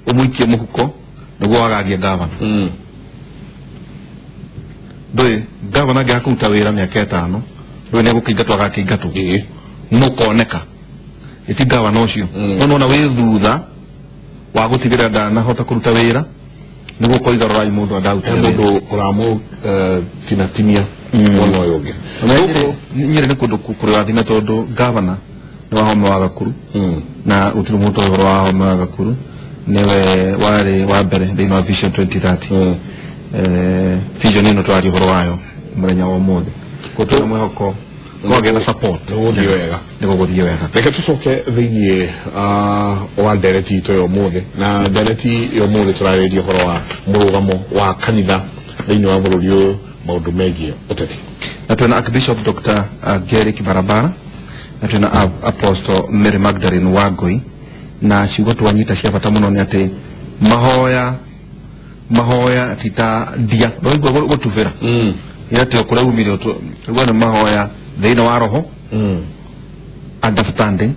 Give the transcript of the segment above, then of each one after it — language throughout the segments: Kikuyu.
Ũmũikie mũhuko nĩguo wagagie gavana. Ndũĩ gavana angĩaga kũruta wĩra mĩaka 5 ndũĩ nĩ egũkĩingatwo agakĩingatwo. Nũkoneka ĩti gavana ũcio. No nona wĩ thutha wa gũtigĩrĩra ndanahota kũruta wĩra nĩguo ũkoiga rorai mũndũ andarutire wĩra. Mũndũ ũramũ tinatinia mwena ũyũ ũngĩ. Nyĩrĩ nĩ kũndũ kũrĩ rathime tondũ gavana nĩ wa Homa wa Gakuru. Na gũtirĩ mũndũ ũtoĩ ũhoro wa Homa wa Gakuru nĩwe warĩ wa mbere thĩinĩ wa Vision 2030. Vision ĩno tũraria ũhoro wayo mũthenya wa ũmũthĩ. Koguo twĩna mwĩhoko kwagĩa na support. Nĩ gũgũthiĩ wega. Nĩ gũgũthiĩ wega. Reke tũcoke thĩinĩ wa ndereti itũ ya ũmũthĩ. Na ndereti ya ũmũthĩ tũrarĩrĩria ũhoro wa mũrũgamo wa kanitha thĩinĩ wa bũrũri ũyũ maũndũ megiĩ ũteti. Na twĩna Archbishop Dr. Gary Kibarabara na twĩna Apostle Mary Magdalene Wangui na ciugo twanyita cia bata mũno nĩ atĩ mahoya ti ta ndia ndũigua gũtubĩra. Ĩra atĩ o kũrĩa umire ũguo nĩ mahoya thĩinĩ wa roho. Understanding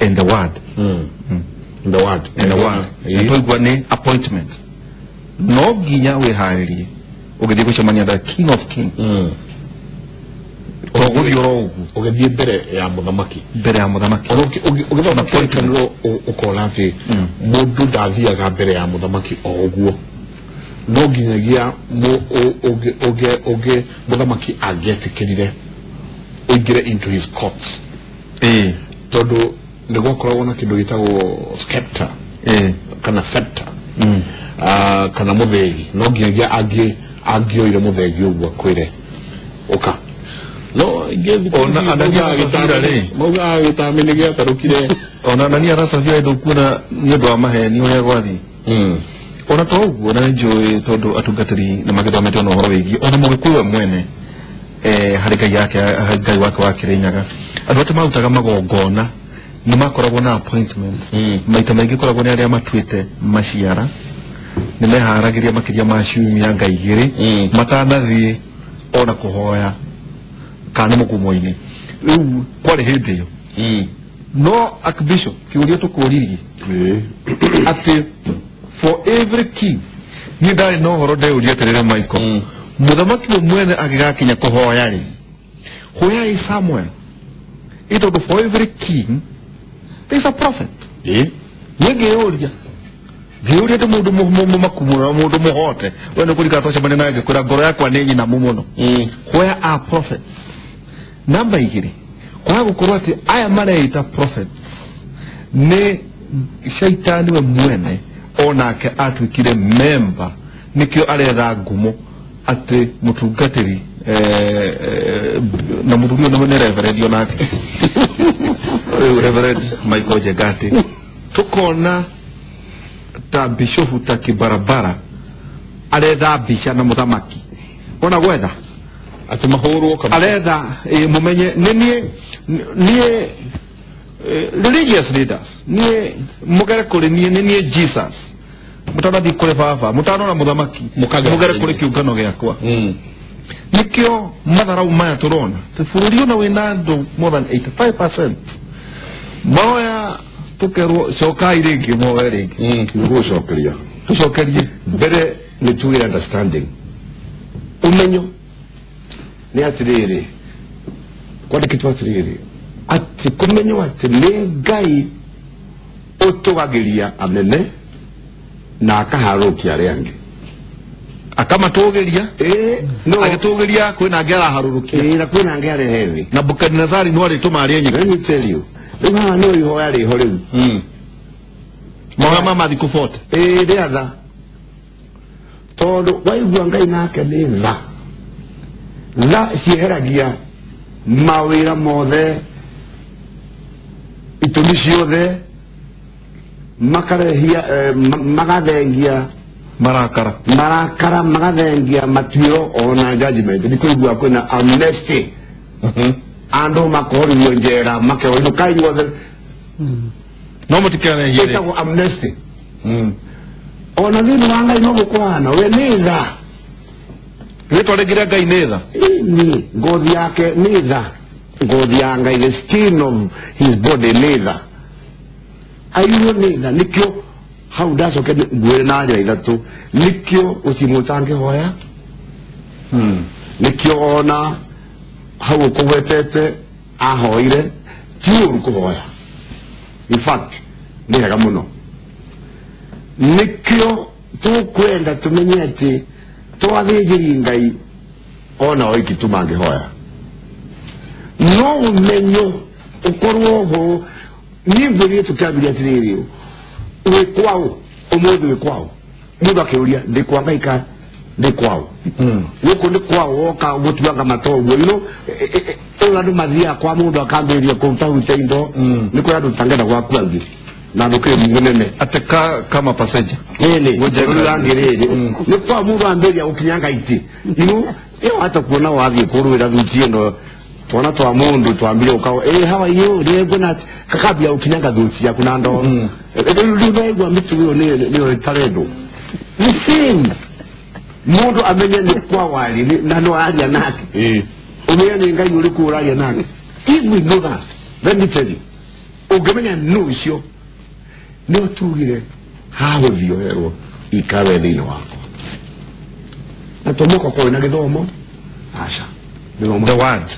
and the word. The word. And the word. Na twaigua nĩ appointment. No nginya wĩharĩrie ũgĩthiĩ gũcemania the King of Kings. To gũthiĩ oro ũguo. Ũgĩthiĩ mbere ya mũthamaki. Mbere ya mũthamaki. Ona ũgĩthoma kĩrĩkanĩro ũkona atĩ mũndũ ndathiaga mbere ya mũthamaki o ũguo. No nginyagia mũthamaki angĩetĩkĩrire ũingĩre into his courts. Tondũ nĩ gwakoragwo na kĩndũ gĩtagwo scepter. Kana scepter. Kana mũthegi. No nginyagia angĩoire mũthegi ũguo akwĩre ũka. No ingĩ Ona Anania Safira rĩ. Maugaga gĩtami nĩ gĩatarũkire. Ona Anania na Safira ndũkuona nĩ ũndũ wa maheni ũrĩa gwathiĩ. Ona to ũguo na nĩnjũĩ tondũ atungatĩri nĩ magĩthomete ona ũhoro wĩgiĩ ona Mũgĩkũyũ we mwene harĩ Ngai yake, harĩ Ngai wake wa Kĩrĩnyaga. Andũ atĩ marutaga magongona nĩ makoragwo na appointment. Maita maingĩ koragwo nĩ arĩa matuĩte maciara nĩ meharagĩria makĩria ma ciumia ngai igĩrĩ matanathiĩ ona kũhoya kana mũgumo-inĩ. Rĩu kwarĩ hĩndĩ ĩyo. No Archbishop kĩũria tũkũririe atĩ for every king niĩ ndarĩ na ũhoro ndeyũria atĩrĩrĩ Michael. Mũthamaki we mwene agĩgakinya kũhoya rĩ, where is Samuel? Ĩ tondũ for every king there is a prophet. Niĩ ngĩyũria ngĩyũria ndĩ mũndũ mũmaku mũno, mũndũ mũhote. We nĩ kũrikana twacemania nawe ngĩkwĩra ngoro yakwa nĩ nyinamu mũno. Where are prophets? Namba 2, kwaga gũkorwo atĩ aya mareita prophets nĩ shaitani we mwene onake atuĩkire member, nĩkĩo aretha ngumo atĩ mũtungatĩri na mũthuri ũyũ nĩ reverend onake. Rĩu Reverend Michael Jegati tukona ta bishofu ta Kibarabara aretha mbica na mũthamaki ona gwetha atĩ mahũrwo kabisa. Aretha mũmenye nĩ niĩ niĩ religious leaders niĩ mũgere kũrĩ niĩ nĩ niĩ Jesus mũtanathiĩ kũrĩ baba mũtanona mũthamaki Mũkagera mũgere kũrĩ kũrĩ niĩ. kĩũngano gĩakwa. Nĩkĩo matharau maya tũrona atĩ bũrũri ũna wĩna andũ more than 85% mahoya tũkerwo cokai rĩngĩ moe rĩngĩ. Nĩgũcokeria. Tũcokerie. Mbere nĩ tuge understanding. Ũmenyo nĩ atĩrĩrĩ, kwandĩkĩtwo atĩrĩrĩ, atĩ kũmenywo atĩ nĩ Ngai ũtũgagĩria anene na akaharũkia arĩa angĩ. Akamatũgĩria? No. Agĩtũgĩria kwĩna angĩ araharũrũkia. Na kwĩna angĩ arehe thĩ. Na Nebukadnezari no arĩtũma arĩe nyeki. Let me tell you. Rĩu haha no ihoya rĩho rĩu. Mahoya ma mathikũ 40. Rĩa tha. Tondũ waigua Ngai nake nĩ tha. Tha cieheragia mawĩra mothe, itũmi ciothe, makarehia magathengia marakara. Marakara magathengia matuĩro ona judgment. Nĩ kũigua kwĩna amnesty. Andũ makorirwo njera, makerwo inũkai inyuothe. No mũtikanehie rĩ. Ĩtagwo amnesty. Ona thĩinĩ wa Ngai no gũkũhana, we nĩ tha. Rĩtwa rĩngĩ rĩa Ngai nĩ tha. Ĩni, ngothi yake nĩ tha. Ngothi ya Ngai, the skin of his body nĩ tha. Aiywo nĩ tha, nĩkĩo Hau ndacoke ngwĩre na njĩra ithatũ nĩkĩo ũcimũ ũtangĩhoya nĩkĩo ona hau ũkũgwetete ahoire ti ũru kũhoya in fact nĩ hega mũno nĩkĩo tũkwenda tũmenye atĩ to athĩnjĩri Ngai ona oiki tu mangĩhoya no ũmenyo ũkorwo ho niĩ ngwĩrire tũkĩambĩrĩria atĩrĩrĩ wĩ kwao ũmũthĩ wĩ kwao mũndũ akĩũria ndĩ kwa Ngai ka ndĩ kwao gũkũ nĩ kwao woka gũtuanga mata ũguo you know ĩyo andũ mathiaga kwa mũndũ akambĩrĩria kũrutaruta indo nĩ kũrĩ andũ tangenda gwaku angĩ na ndũkĩrĩ mũnene ate kama passenger ĩni rangĩ rĩrĩ nĩ kwa mũndũ ambĩrĩria gũkinyanga itĩ you know ĩyo hata kuona wathiĩ kũrũĩra thuti ĩno twana twa mundu twambire ukawa how are you ndiguona kakambia ukinyanga thuti yaku na ndoro riu naigua mĩtugo ĩyo nĩyo ĩtarendwo nĩ same mundu amenye nĩ kwa wari na no aria nake ũmenye nĩ Ngai ũrĩkũ ũraria nake if we know that let me tell you ũngĩmenya nũ ũcio nĩ ũtugire hagũthiĩ ũherwo ikare thĩinĩ wakwa na to mũka ũkorwo wĩna gĩthomo aca the word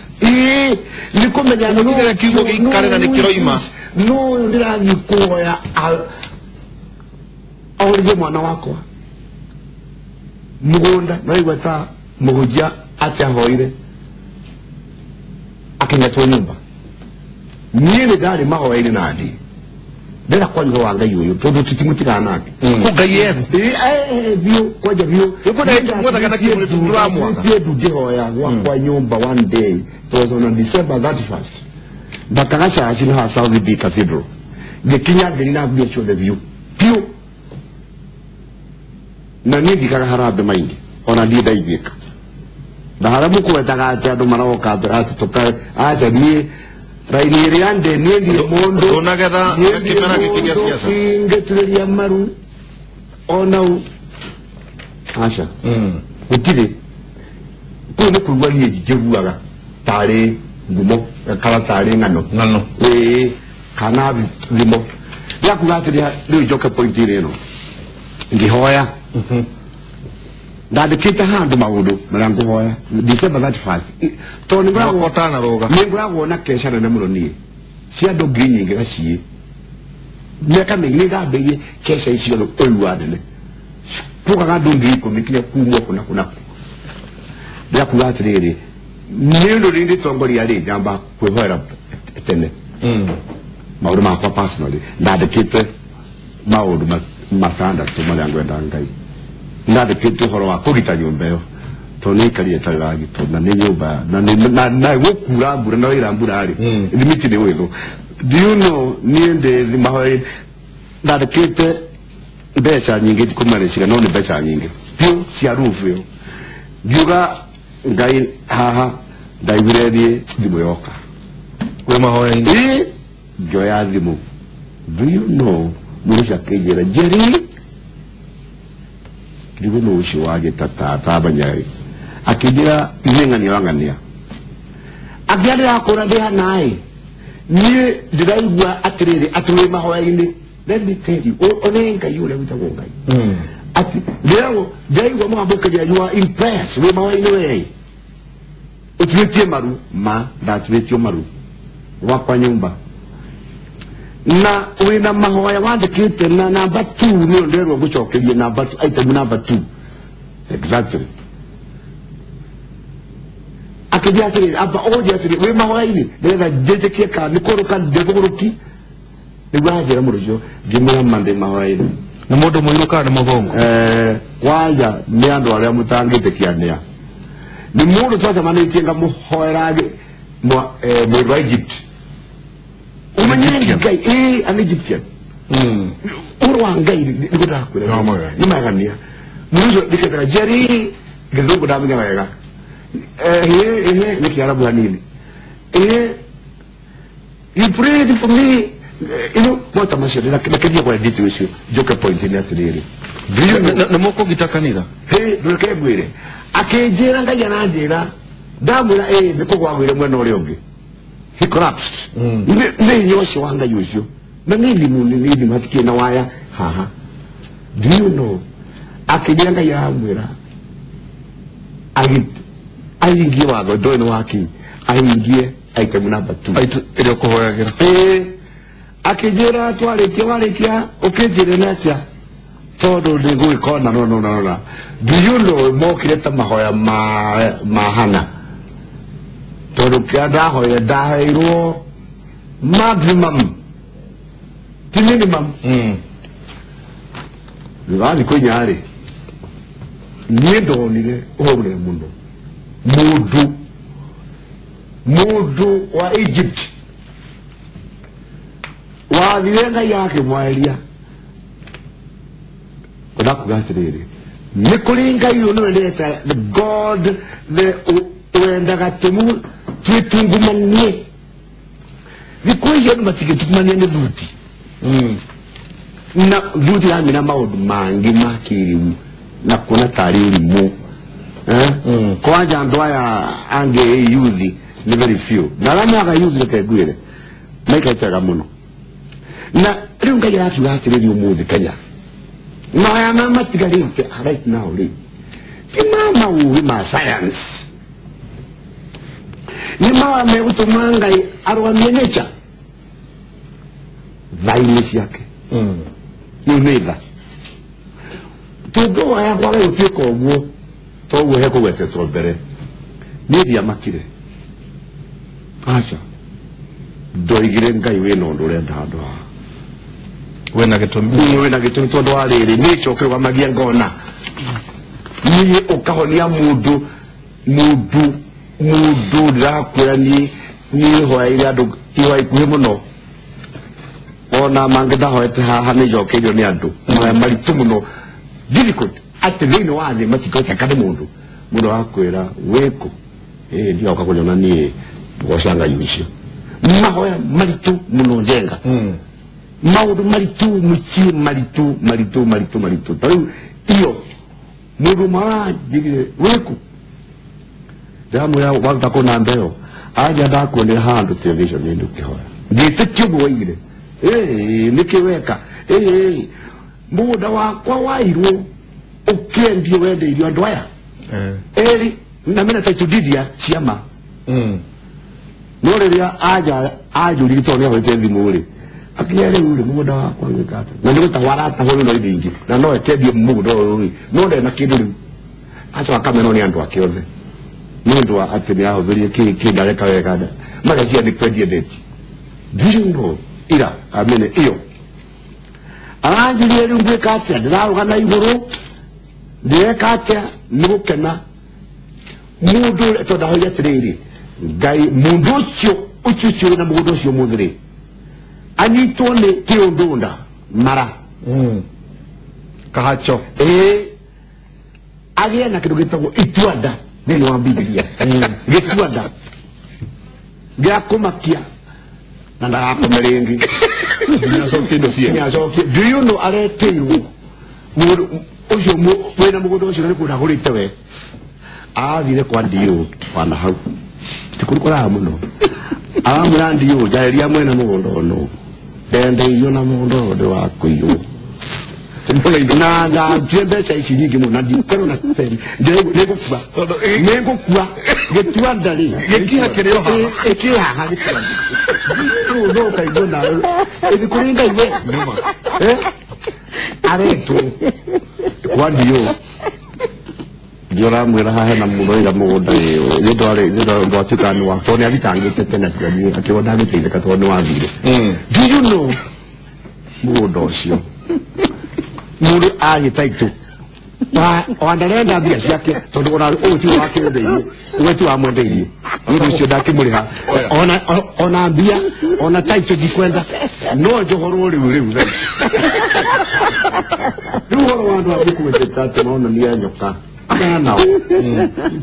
nĩ kũmenya nĩ kiugo gĩikare na nĩkĩroima no ndĩrathiĩ kũhoya orithie mwana wakwa mũgũnda noigua ta mũhunjia atĩ ahoire akĩingatwo nyũmba niĩ nĩ ndarĩ mahoya-inĩ na ndiĩ ndĩra kwaria wa Ngai ũyũ tondũ tũtimũtigaga nake Ngai ehu biũ kwanja biũ ndu ngĩhoya gwakwa nyũmba one day it was on December 31st ndakaga caci nĩ haha South B Cathedral ngĩkinya ngĩri na mbia ciothe biũ biũ na niĩ ndikaga harambĩ maingĩ ona ndiĩ ndaiguĩka na harĩa mũkwetaga atĩ andũ maroka atĩ tũkae aca niĩ raini ĩrĩa ndĩ niĩ ndiĩ mũndũ ndũnagetha kĩmera gĩkĩ gĩa siasa ingĩturĩria maru onau aca gũtirĩ kũu nĩ kũigua niĩ njiguaga tarĩ ngumo kana tarĩ ng'ano ĩĩ kana thimo ndĩrakuga atĩrĩ rĩu njoke point-inĩ ĩno ngĩhoya ndandĩkĩte handũ maũndũ marĩa ngũhoya December 31st tondũ nĩngoragwo na keca nene mũno niĩ cia andũ ngiri nyingĩ gaciĩ mĩaka mĩingĩ nĩ ndambĩrĩirie keca icio ũigua nene kugaga andũ 10,000 kinya kumwo kũna kũna ndĩrakuga atĩrĩrĩ nĩ ũndũ rĩrĩ ndĩtongoria rĩ nyamba kwĩhoera tene maũndũ makwa personally ndandĩkĩte maũndũ matandatũ marĩa ngwenda Ngai ndandĩkĩte ũhoro wa kũgita nyũmba ĩyo tondũ nĩ ikarire ĩtarĩ ĩragitwo na nĩ nyũmba na gũkura mbura na waira mbura rĩ thimiti nĩ wĩthũ do you know niĩ ndĩ mahoya ndandĩkĩte mbeca nyingĩ ndikũmarĩciga no nĩ mbeca nyingĩ biũ cia roof ĩyo ngiuga Ngai haha ndaiguire thiĩ thimũ yoka wĩ mahoya-inĩ ngĩoya thimũ do you know mũndũ ũcio akĩnjĩra Jerry ndigũ nũ ũcio wagĩta tata manyarĩ akĩnjĩra nĩ ng'ania wa ng'ania akĩra ndĩrakũra ndĩ hanaĩ niĩ ndĩraigua atĩrĩrĩ atĩ wĩ mahoya-inĩ let me tell you one Ngai ũrĩa wĩtagwo Ngai atĩ ndĩraigua mũgambo ũkĩnjĩra you are in prayers wĩ mahoya-inĩ wee ũturĩtie maru ma ndaturĩtio maru gwakwa nyũmba na wĩna mahoya wandĩkĩte na namba 2 nĩyo ndĩrerwo ngũcokerie namba 2 item namba 2 exactly akĩnjĩra atĩrĩrĩ amba ũnjĩre atĩrĩrĩ wĩ mahoya-inĩ nĩgetha njĩtĩkie kana nĩ kũrũka ndĩ mũgũrũki nĩguo anjĩra mũndũ ũcio ngĩmwĩra ma ndĩ mahoya-inĩ nĩ mũndũ mũirũ kana nĩ mũthũngũ kwanja nĩ andũ arĩa mũtangĩtĩkia nĩa nĩ mũndũ twacemanĩtie ngamũhoera mwĩrĩ wa Egypt umenye Ngai an Egyptian ũhoro wa Ngai nĩguo ndĩrakwĩra nĩ magania mũndũ ũcio ndĩketaga Jerry gĩthũngũ ndamenya wega nĩ kĩarabu hanini you prayed for me you know mota macio ndĩrakĩria kwa edit ũcio njoke point nĩ atĩrĩrĩ nĩ mũkũgita kanitha ndũreke ngwĩre akĩnjĩra Ngai aranjĩra ndamwĩra nĩ kũgwagwĩre mwena ũrĩa ũngĩ he collapsed nĩ hinya ũcio wa Ngai ũcio na nĩ thimũ nĩ thimũ hatikĩrĩ na waya haha Do you know akĩnjĩra Ngai aramwĩra ahingie watho ndoĩ nĩ waki ahingie item number 2 ĩrĩa ũkũhoyagĩra. Akĩnjĩra twarĩkia warĩkia ũkĩnjĩre nĩ atĩa tondũ ndĩgũgĩkorwo na no. Do you know mokire ta mahoya ma Hana tondũ kĩrĩa ndahoire ndaheirwo maximum ti minimum. Thutha wa thikũ inya rĩ niĩ ndonire ũhoro mũnene mũno mũndũ wa Egypt wathire Ngai akĩmwarĩria ndakuga atĩrĩrĩ nĩ kũrĩ Ngai ũyũ nĩwe ndĩreta the God the wendaga twĩtungumanie thikũ icio andũ matingĩtungumania nĩ thuti na thuti ramena maũndũ mangĩ ma kĩrĩu na kuona tarĩ ũrimũ. Kwanja andũ aya angĩ youth nĩ very few na arĩa maga youth reke ngwĩre maikarĩte wega mũno na rĩu Ngai arakiuga atĩrĩrĩ ũmũthĩ Kenya maya ma matigarĩte right now rĩ ti ma maũgĩ ma science nĩ mawa megũtũma Ngai arũgamie nature tha-inĩ ciake rĩu nĩ tha tũngĩhoya kwage gũtuĩka ũguo toguo hekũgwetetwo mbere niĩ ndiamakire aca ndoigire Ngai wĩna ũndũ ũrenda handũ haha wĩna gĩtũmi wĩna gĩtũmi tondũ wa rĩrĩ nature ũkĩrũgamagia ngona niĩ ũkahonia mũndũ ndĩrakwĩra niĩ hoyaire andũ ihoya ikuhĩ mũno ona mangĩ ndahoete haha nĩ njokeirio nĩ andũ mahoya maritũ mũno difficult atĩ thĩinĩ wa thĩ matingĩhoteka nĩ mũndũ akwĩra wĩkũ ndigoka kũnyona niĩ goca Ngai ũcio mahoya maritũ mũno njenga maũndũ maritũ mũciĩ maritũ ta rĩu iyo mũndũ maranjĩrire wĩkũ ndĩramwĩra waruta kũ namba ĩyo anja ndakuonera handũ television-inĩ ũkĩhoya ngĩtĩkia ũguo woigire nĩkĩ weka mũgũnda wakwa wairwo ũkĩendio wendeirio andũ aya erĩ na mena title deed ya ciama no rĩrĩa anja anjũririe tondũ nĩahũrĩte thimũ rĩ akinya rĩu rĩ mũgũnda wakwa gwĩka atĩa na nĩgũtahwo aratahwo rĩu no indo ingĩ na no ekendie mũgũnda ũyũ rĩ no ndarĩ na kĩndũ rĩu acoka akamenwo nĩ andũ ake othe nĩ ũndũ wa atĩ nĩ ahũthĩrire kĩ ndareka wega magacia nĩ kwendia ndeti. Do you know ira amene iyo aranjĩrire rĩu ngwĩka atĩa ndĩrarũga na igũrũ ndĩreka atĩa nĩ gũkena mũndũ tondũ ndahoire atĩrĩrĩ Ngai mũndũ ũcio ũcio wĩna mũgũnda ũcio ũmũthĩ rĩ anyitwo nĩ kĩũndũnda mara kahacho agĩe na kĩndũ gĩtagwo ituanda thĩinĩ wa Bibilia gĩtuanda gĩa kũmakia na ndagakome rĩngĩ nĩacokie. Do you know aretĩirwo mũndũ ũcio wĩna mũgũnda ũcio na nĩ kũndũ agũrĩte we athire kwa ndiũ wana hau ti kũrĩ kũraya mũno aramwĩra ndiũ njarĩria mwene mũgũnda ũyũ nũ ndendeirio na mũgũnda ũyũ ndĩ wa kũiywo na ndatire mbeca ici nyingĩ mũno na ndikorwo na nĩngũkua gĩtua nda rĩ gĩkiha kĩrĩ o haha ĩkĩrĩ haha gĩtua nda no ũkaigua nawe ĩthi kũrĩ Ngai we aretwo kwa ndiũ ndio ũramwĩra haha hena mũndũ ũraiga mũgũnda nĩ ũndũ watuĩkaga nĩ wa tondũ nĩ athitangĩte tene akĩona ndangĩteithĩka tondũ nĩ wathire. Do you know mũgũnda ũcio mũndũ agĩ title wa ndarenda mbia ciake tondũ ona ũyũ tiwe wakĩendeirie we ti wamwendeirie nĩ ũndũ ũcio ndakĩmũrĩha ona mbia ona title ndikwenda no njohorwo rĩu rĩu ũhoro wa andũ angĩ kũgwetete atĩ maronania nyoka nao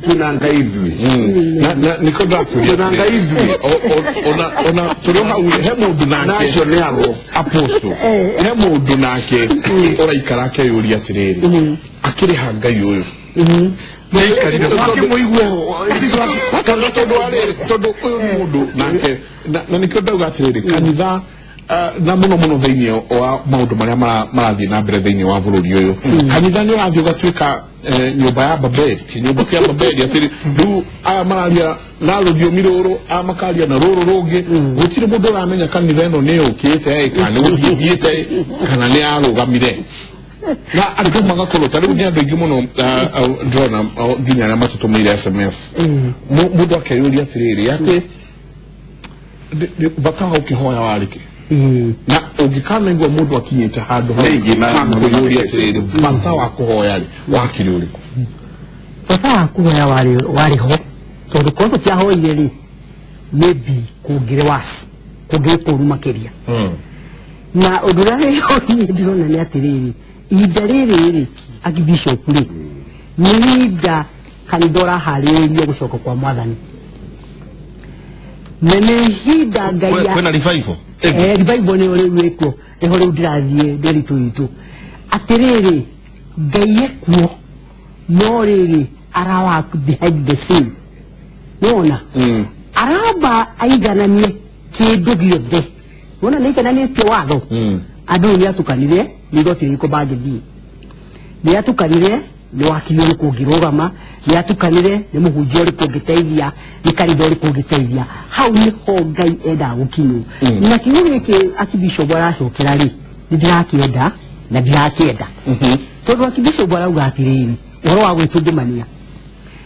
tuna Ngai ithuĩ niko ndakuria tuna Ngai ithuĩ ona tũrĩ hau he mũndũ nake nacio nĩ ago apostle he mũndũ nake ũraikara akeyũria atĩrĩrĩ akĩrĩha Ngai ũyũ tondũ ũyũ nĩ mũndũ nake na nĩkĩo ndauga atĩrĩrĩ kanitha Na muno muno thiini wa maundu maria marathie na mbere thiini wa bururi uyu kanitha ni urathie ugatuika nyumba ya Babeli, kinyumba kia Babeli atiri riu aya mararia na rũthiomi rũrũ aya makaria na rũrũ rũngĩ gũtirĩ mũndũ ũramenya kanitha ĩno nĩ yũkĩte kana nĩ gũthiĩte kana nĩ yarũgamire na andũ magakorwo ta rĩu nĩ andũ aingĩ mũno ndĩrona nginya arĩa matũtũmĩire SMS mũndũ akeyũria atĩrĩrĩ atĩ bata wa ũkĩhoya warĩ kĩ na ũngĩkanaigua mũndũ akinyĩte handũ kwĩyũria atĩrĩrĩ bata wa kũhoya rĩ wakĩrĩ ũrĩkũ? Bata wa kũhoya warĩ ho tondũ korwo tũtiahoire rĩ maybe kũngĩrĩ waci kũngĩrĩ kũũru makĩria na ũndũ ũrĩa wĩho niĩ ndĩrona nĩ atĩrĩrĩ ihinda rĩrĩ rĩ Archbishop rĩ nĩ ihinda kanitha ũraharĩrĩrio gũcoka kwa mwathani na nĩ ihinda Ngai kwĩna revival revival nĩyo rĩu ĩkuo nĩho rĩu ndĩrathiĩ ndĩritũ itũ atĩrĩrĩ Ngai ekuo no rĩrĩ arawork behind the scene nĩwona aramba aigananie kĩndũ gĩothe wona nĩ aigananĩtie watho andũ nĩ atukanire nĩ igoti rĩrĩkũ bangĩthiĩ nĩ atukanire nĩ wakiri ũrĩkũ ũngĩrũgama nĩ atukanire nĩ mũhunjia ũrĩkũ ũngĩteithia nĩ kanitha ũrĩkũ ũngĩteithia hau nĩho Ngai endaga gũkinywo na kiugo gĩkĩ Archbishop aracokera rĩ nĩ ndĩrakĩenda na ndirakĩenda tondũ Archbishop arauga atĩrĩrĩ ũhoro wa gwĩtungumania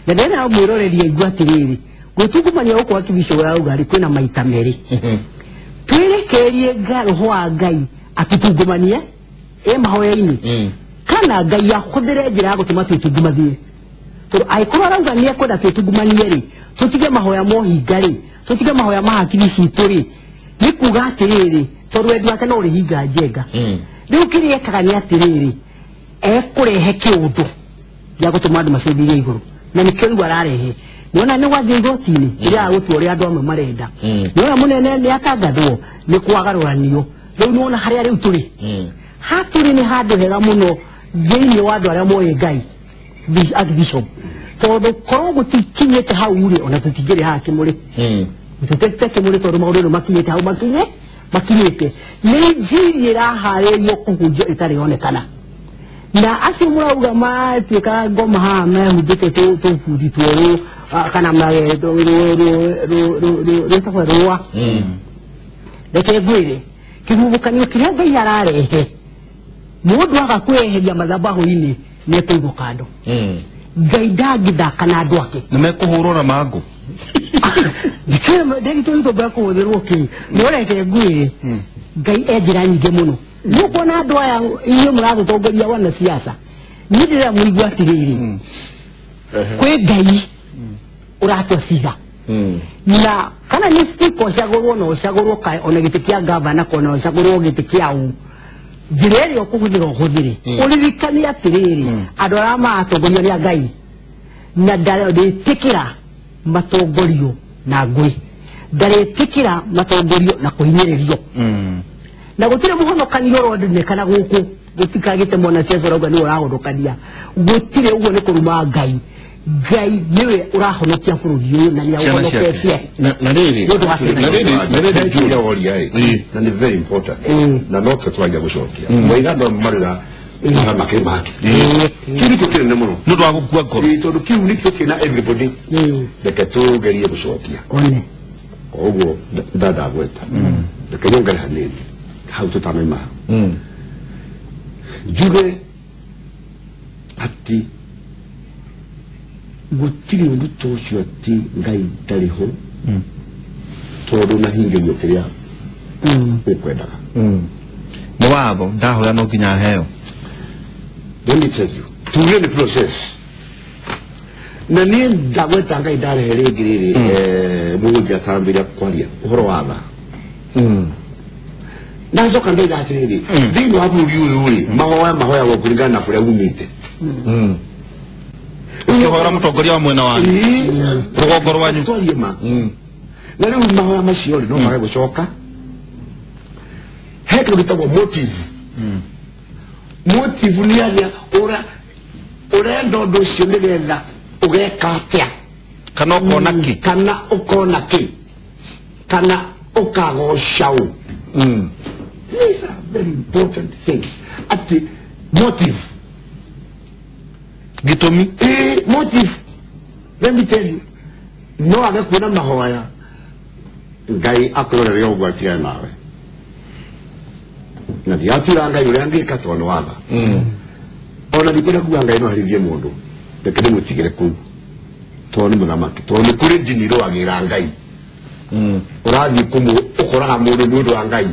na ndĩrenda mwĩroreria aigua atĩrĩrĩ gwĩtungumania gũkũ Archbishop arauga rĩ kwĩna maita merĩ twĩrekererie roho wa Ngai atũtungumanie ĩ mahoya-inĩ kana Ngai ahũthĩre njĩra ya gũtũma twĩtungumanie tondũ angĩkorwo arauga nĩ ekwenda twĩtungumanie rĩ tũtige mahoya mohinga rĩ tũtige mahoya ma hakiri citũ rĩ nĩ kuga atĩrĩrĩ tondũ wendi wake no ũrĩhinga njenga rĩu kĩrĩa ekaga nĩ atĩrĩrĩ ekũrehe kĩũndũ gĩa gũtũma andũ macũthĩrĩrie igũrũ na nĩkĩo rĩu ararehe nĩwona nĩ gwathiĩ igoti-inĩ rĩrĩa agũtua ũrĩa andũ amwe marenda nĩwona mũnene nĩ atangathwo nĩ kwagarũranio rĩu nĩwona harĩa rĩu tũrĩ hatũrĩ nĩ handũ hega mũno thĩinĩ wa andũ arĩa moĩ Ngai Archbishop tondũ korwo gũtikinyĩte hau rĩ ona tũtingĩrĩ haha kĩmũrĩ tũtete kĩmũrĩ tondũ maũndũ nĩ makinyĩte hau makinyĩte nĩ njiri ĩraharĩrio kũhunjio ĩtarĩ yonekana na acio mũrauga matuĩka ngoma haha mehumbĩte tũbuti twerũ kana rwĩtagwo rũa reke ngwĩre kĩhuhũkanio kĩrĩa Ngai ararehe mũndũ aga kwĩyeheria mathabahu-inĩ nĩ ekũigwo kando Ngai ndangĩthaka na andũ ake nĩ mekũhũrwo na mangũ ndagĩtũitũ mbekũhũthĩrwo kĩ no reke ngwĩre Ngai e njĩra nyingĩ mũno nĩũkuona andũ aya inyuĩ mũratũtongoria wanasiasa niĩ ndĩrenda mũigue atĩrĩrĩ kwĩ Ngai ũratua cira na kana nĩ speaker ũcagũrwo na ũcagũrwo ona gĩtĩ kĩa gavana kana ũcagũrwo gĩtĩ kĩa ũ njĩra ĩrĩa ũkũhũthĩra ũhũthĩre ũririkane atĩrĩrĩ andũ arĩa maratongorio nĩ a Ngai na ndarĩtĩkĩra matongorio na ngũĩ ndarĩtĩkĩra matongorio na kũhinyĩrĩrio na gũtirĩ mũhonokanio ũronekana gũkũ gũtikagĩte mwanasiasa ũrauga nĩwe ũrahonokania gũtirĩ ũguo nĩ kũruma Ngai Ngai nĩwe ũrahonokia bũrũri ũyũ na nĩaũhonoketie na rĩrĩ na woria na nĩ very important na no tũtwaria gũcokia moiga no marĩra makĩ make kĩu nĩkĩo kĩnene mũno nĩ ũndũ wa gũkua ngoro tondũ kĩu nĩkĩo kĩna everybody reke tũgerie gũcokia one koguo ndandagweta reke nyongere hanini hau tũtanaima njuge atĩ gũtirĩ ũndũ ta ũcio atĩ Ngai ndarĩ ho tondũ nahingĩrio kĩrĩa ũkwendaga nĩ watho ndahoya no nginya heo Let me tell you tuge nĩ process na niĩ ndagweta Ngai ndarehe rĩngĩ rĩrĩ mũhunjia atambĩrĩria kwaria ũhoro wa tha ndacoka ndoiga atĩrĩrĩ thĩinĩ wa bũrũri ũyũ rĩ mahoya mahoyagwo kũringana na kũrĩa umĩte ũkĩhoera mũtongoria wa mwena wanyu rũgongo rwanyu twarie ma na rĩu mahoya macio rĩ no mage gũcoka he kĩndũ gĩtagwo motive motive nĩ arĩa ũrenda ũndũ ũcio nĩgetha ũgeka atĩa kana ũkona kĩ kana ũkona kĩ kana ũkagoca ũ These are very important things. Ati motive gitomi motive, let me tell you, no age kuona mahoya Ngai akurore ũguo atigane nawe na ndigatura Ngai ũrĩa angĩka tondũ nĩ watha. Ona ndikwenda kuga Ngai no aherithie mũndũ, reke ndĩmũtigĩre kũu tondũ nĩ mũthamaki, tondũ nĩ kũrĩ ndini irũagĩra Ngai. Ũrathiĩ ũkoraga mũndũ nĩ ũndũ wa Ngai,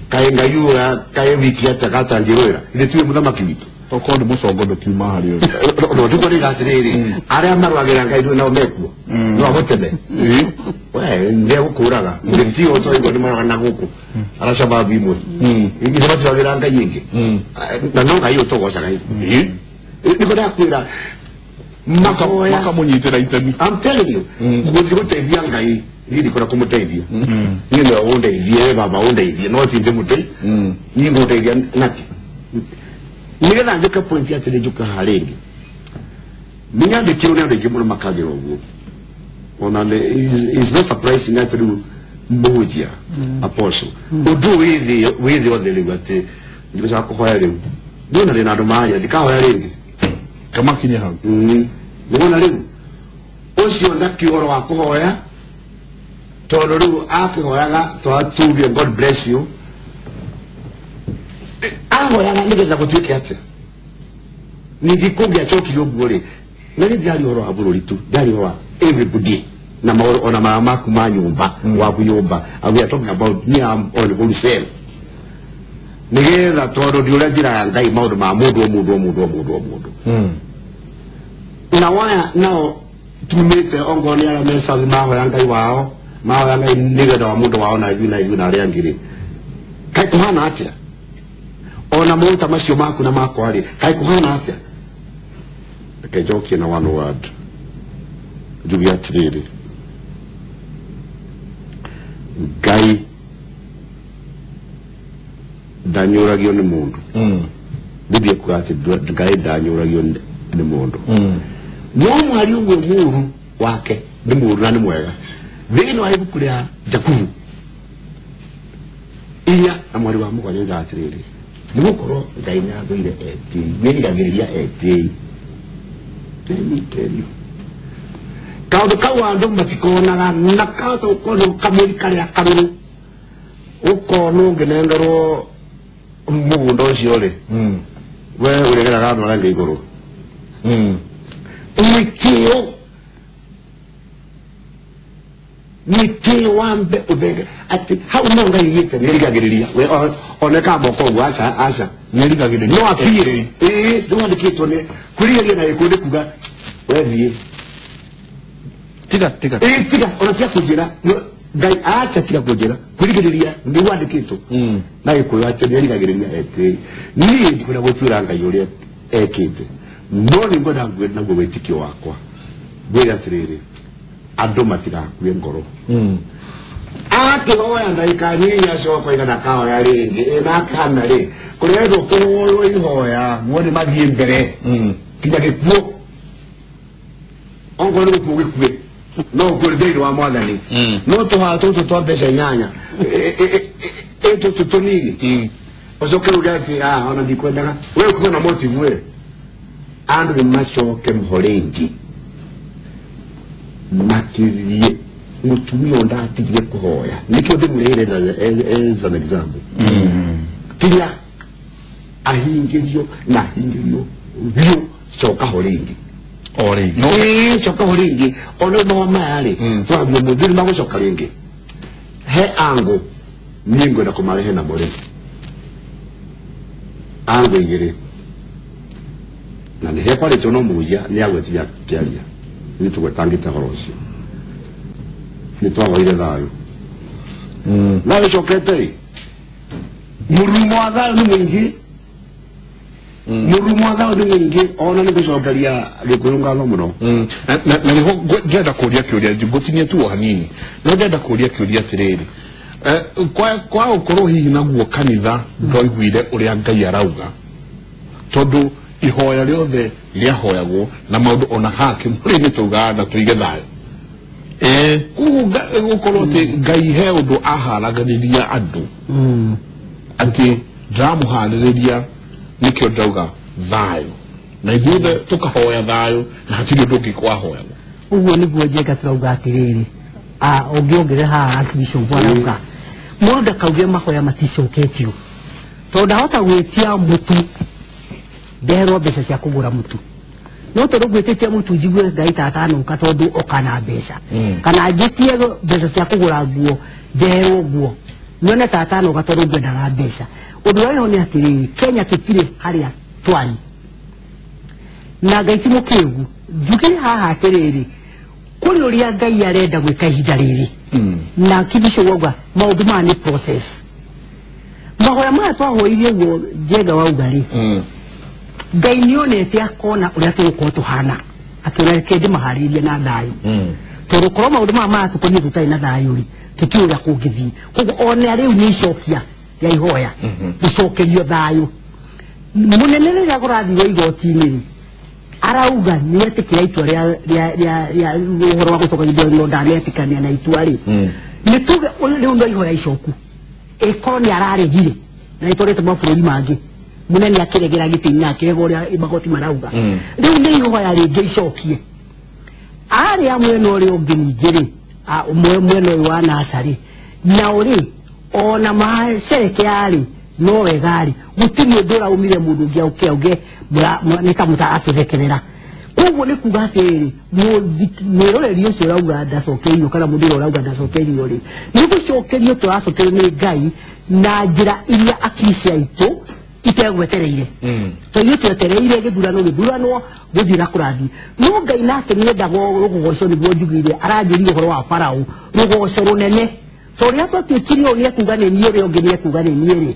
kaĩ Ngai ũrĩa kaĩ wiki atĩa gatangĩrũĩra, ithe tiwe mũthamaki witũ. Okorwo nĩ mũcongo ndũkiuma harĩ ũyũ. No ndikũrĩga atĩrĩrĩ, arĩa marũagĩra Ngai nao mekuo no agũteme we nĩegũkũraga gĩtio toigua nĩ maroga na gũkũ aracababu imwe ithe matiragĩra Ngai ĩngĩ na no Ngai ũtũgocaga nĩko ndakwĩra makoya makamũnyitĩra itemi. I'm telling you, gũthiĩ gũteithia Ngai niĩ ndikwenda kũmũteithia, niĩ nĩwe ũndeithie, we baba ũndeithie, no ti ndĩmũteithie niĩ ngũteithia nakĩ nĩgetha njũke point atĩrĩ njũke haha rĩngĩ nĩnyandĩkirwo nĩ andũ aingĩ mũno makagĩra ũguo ona is not surprising atĩ rĩu mũhunjia apostle ũndũ wĩ thĩ othe rĩu atĩ ndigũcoka kũhoya rĩu niona ndĩna andũ maranjĩra ndikahoya rĩngĩ kamakinye hau nĩwona rĩu ũcio ndakĩ ũhoro wa kũhoya tondũ rĩu akĩhoyaga twatuge God bless you ahoyaga nĩgetha gũtuĩke atĩa ningĩ kũngĩacokire ũguo rĩ na nĩ ndĩraria ũhoro wa bũrũri tu ndĩraria ũhoro wa everybody na maũndũ ona maya maku ma nyũmba waku nyũmba. We are talking about me, I'm on wholesale nĩgetha tondũ ndi ũrĩa njĩra ya Ngai maũndũ ma mũndũ o mũndũ o mũndũ o mũndũ o mũndũ na waya nao tumĩte ongorwo nĩ arĩa me South mahoya Ngai wao mahoya Ngai nĩgetha wa mũndũ wao na ithuĩ na ithuĩ na arĩa angĩ rĩ kaĩ kũhana atĩa ona maũta macio maku na makwa rĩ kaĩ kũhana atĩa reke njokie na one word njuge atĩrĩrĩ Ngai ndanyũragio nĩ mũndũ. Biblia kuga atĩ Ngai ndanyũragio nĩ mũndũ no mwari ũmwe mũũru wake nĩ mũũru na nĩ mwega. Thĩinĩ wa ibuku rĩa Jakubu 4 na mwari wa 7 yugaga atĩrĩrĩ nĩgũkorwo Ngai nĩathũire etĩi nĩerigagĩrĩria etĩi. Let me tell you, kaũndũ kau andũ matikonaga na kahota gũkorwo kamũri karĩa karũrũ ũkona ũngĩnengerwo mũgũnda ũcio rĩ we ũrĩgeraga andũ arĩa angĩ igũrũ mwĩtĩo mwĩtĩo wambe ũthenge atĩ hau no Ngai aigĩte nĩerigagĩrĩria we oneka moko ũguo aca aca nĩerigagĩrĩria no apire ĩĩ nĩwandĩkĩtwo nĩ kwĩrigĩrĩria na gĩkũyũ nĩ kuga we thiĩ tiga tiga ĩĩ tiga ona tiga kũnjĩra Ngai acha tiga kũnjĩra kwĩrigĩrĩria nĩwandĩkĩtwo na gĩkũyũ atĩ nĩerigagĩrĩria etĩi. Niĩ ndikwenda gũtuĩra Ngai ũrĩa ekĩte no nĩngwenda ngue naguo wĩtĩkio wakwa ngwĩre atĩrĩrĩ andũ matigakue ngoro akĩhoya ndagĩka nyinyi acoka oiga ndakahoya rĩngĩ ĩ nakana rĩ kũrendwo kũhoywo ihoya muone mathiĩ mbere kinya gĩkuũ ongorwo nĩ gũkuũ gĩkue no ũkue thĩinĩ wa mwathani no tũhaha tũtũ twa mbeca 8 ĩ tũtũ tũnini ũcoke uge atĩ ona ndikwendaga we ũkuga na motive we andũ nĩ macoke mho rĩngĩ makĩthiĩ mũtumia ũyũ ndatigire kũhoya nĩkĩo ndĩmũrehere as an example kinya ahingĩrio na ahingĩrio biũ coka ho rĩngĩ o rĩngĩ ĩĩ coka ho rĩngĩ ona mawa maya rĩ twambia mũthĩ nĩ magũcoka rĩngĩ he angũ niĩ ngwenda kũmarehe namo rĩ angũ 2 na nĩ hekwarĩtwo no mũhunjia nĩ agwetiria kĩaria nĩ tũgwetangĩte ũhoro ũcio nĩ twahoire thayũ thayũ ũcokete rĩ mũrurumo wa thayũ nĩ mũingĩ mũrurumo wa thayũ nĩ mũingĩ ona nĩ gũcokeria Gĩkũyũ ngatho mũno na nĩho ndĩrenda kũria kĩũria ngũtinie tu o hanini no ndĩrenda kũria kĩũria atĩrĩrĩ kwa gũkorwo hihi naguo kanitha ndoiguire ũrĩa Ngai arauga tondũ ihoya rĩothe rĩahoyagwo na maũndũ ona hake mũrĩ nĩ taugaga na tũige thayũ koguo gũkorwo atĩ Ngai he ũndũ aharagĩrĩria andũ Atĩ ndĩramũharĩrĩria nĩkĩo ndauga thayũ na ithuothe tũkahoya thayũ na hatirĩ ũndũ ũngĩ kwahoyagwo. Ũguo nĩguo Njenga tũrauga atĩrĩrĩ, ũngĩongerera haha Archbishop arauga mũndũ ndakauge mahoya maticoketio tondũ ndahota gwĩtia mũtu ndeherwo mbeca cia kũgũra mũtu, no tondũ ngwĩtĩtie mũtu njigue Ngai tatanoka tondũ oka na mbeca, kana njĩtie mbeca cia kũgũra nguo ndeherwo nguo nyone tatanoka tondũ ngwendaga mbeca. Ũndũ ũrĩa wĩho nĩ atĩrĩrĩ, Kenya tũtirĩ harĩa twarĩ na Ngai ti mũkĩgu. Njugire haha atĩrĩrĩ, kũrĩ ũrĩa Ngai arenda gwĩka ihinda rĩrĩ na kibisho wauga maũndũ maya nĩ process. Mahoya maya twahoirie ũguo Njenga wauga rĩ, Ngai nĩonete akona ũrĩa tũgũkorwo tũhana, akĩona reke ndĩmaharĩrie na thayũ, tondũ korwo maũndũ maya maratũkoniĩ tũtarĩ na thayũ rĩ, tũtiũĩ ũrĩa kũngĩthiĩ. Koguo ona rĩu nĩ icokia rĩa ihoya gũcokerio thayũ. Mũnene rĩrĩa kũrathiwo igoti-inĩ rĩ, arauga nĩetĩkĩra itua rĩa ũhoro wa gũcoka gĩthurano, ndanetĩkania na itua rĩ, nĩ tuge rĩu no ihoya icoku ĩkorwo nĩ araregire na ĩtwarĩte mabũrũri mangĩ, mũnene akĩregera gĩtĩ-inĩ na akĩrega ũrĩa magoti marauga, rĩu nĩ ihoya rĩngĩ icokie. Arĩa mwena ũrĩa ũngĩ ningĩ rĩ, mwena ũyũ wa NASA rĩ, nao rĩ ona macerekea rĩ no wega rĩ, gũtirĩ ũndũ ũraumire mũndũ ũngĩ auke auge nĩ ta mũtaratũthekerera. Koguo nĩ kuga atĩrĩrĩ, mwĩroreri ũcio ũrauga ndacokeirio kana mũndũ ũrĩa ũrauga ndacokeirio rĩ, nĩ gũcokerio tũracokerio nĩ Ngai na njĩra iria akili ciaitũ itegwetereire. Tondũ ithuĩ twetereire gĩthurano gĩthuranwo gũthiĩ na kũrathiĩ, no Ngai nake nĩendaga rũgoco, nĩguo njugire aranjĩrire ũhoro wa Farao, rũgoco rũnene. Tondũ rĩrĩa twatuĩkire ũyũ nĩekuga nĩ niĩ, ũrĩa ũngĩ nĩekuga nĩ niĩ rĩ,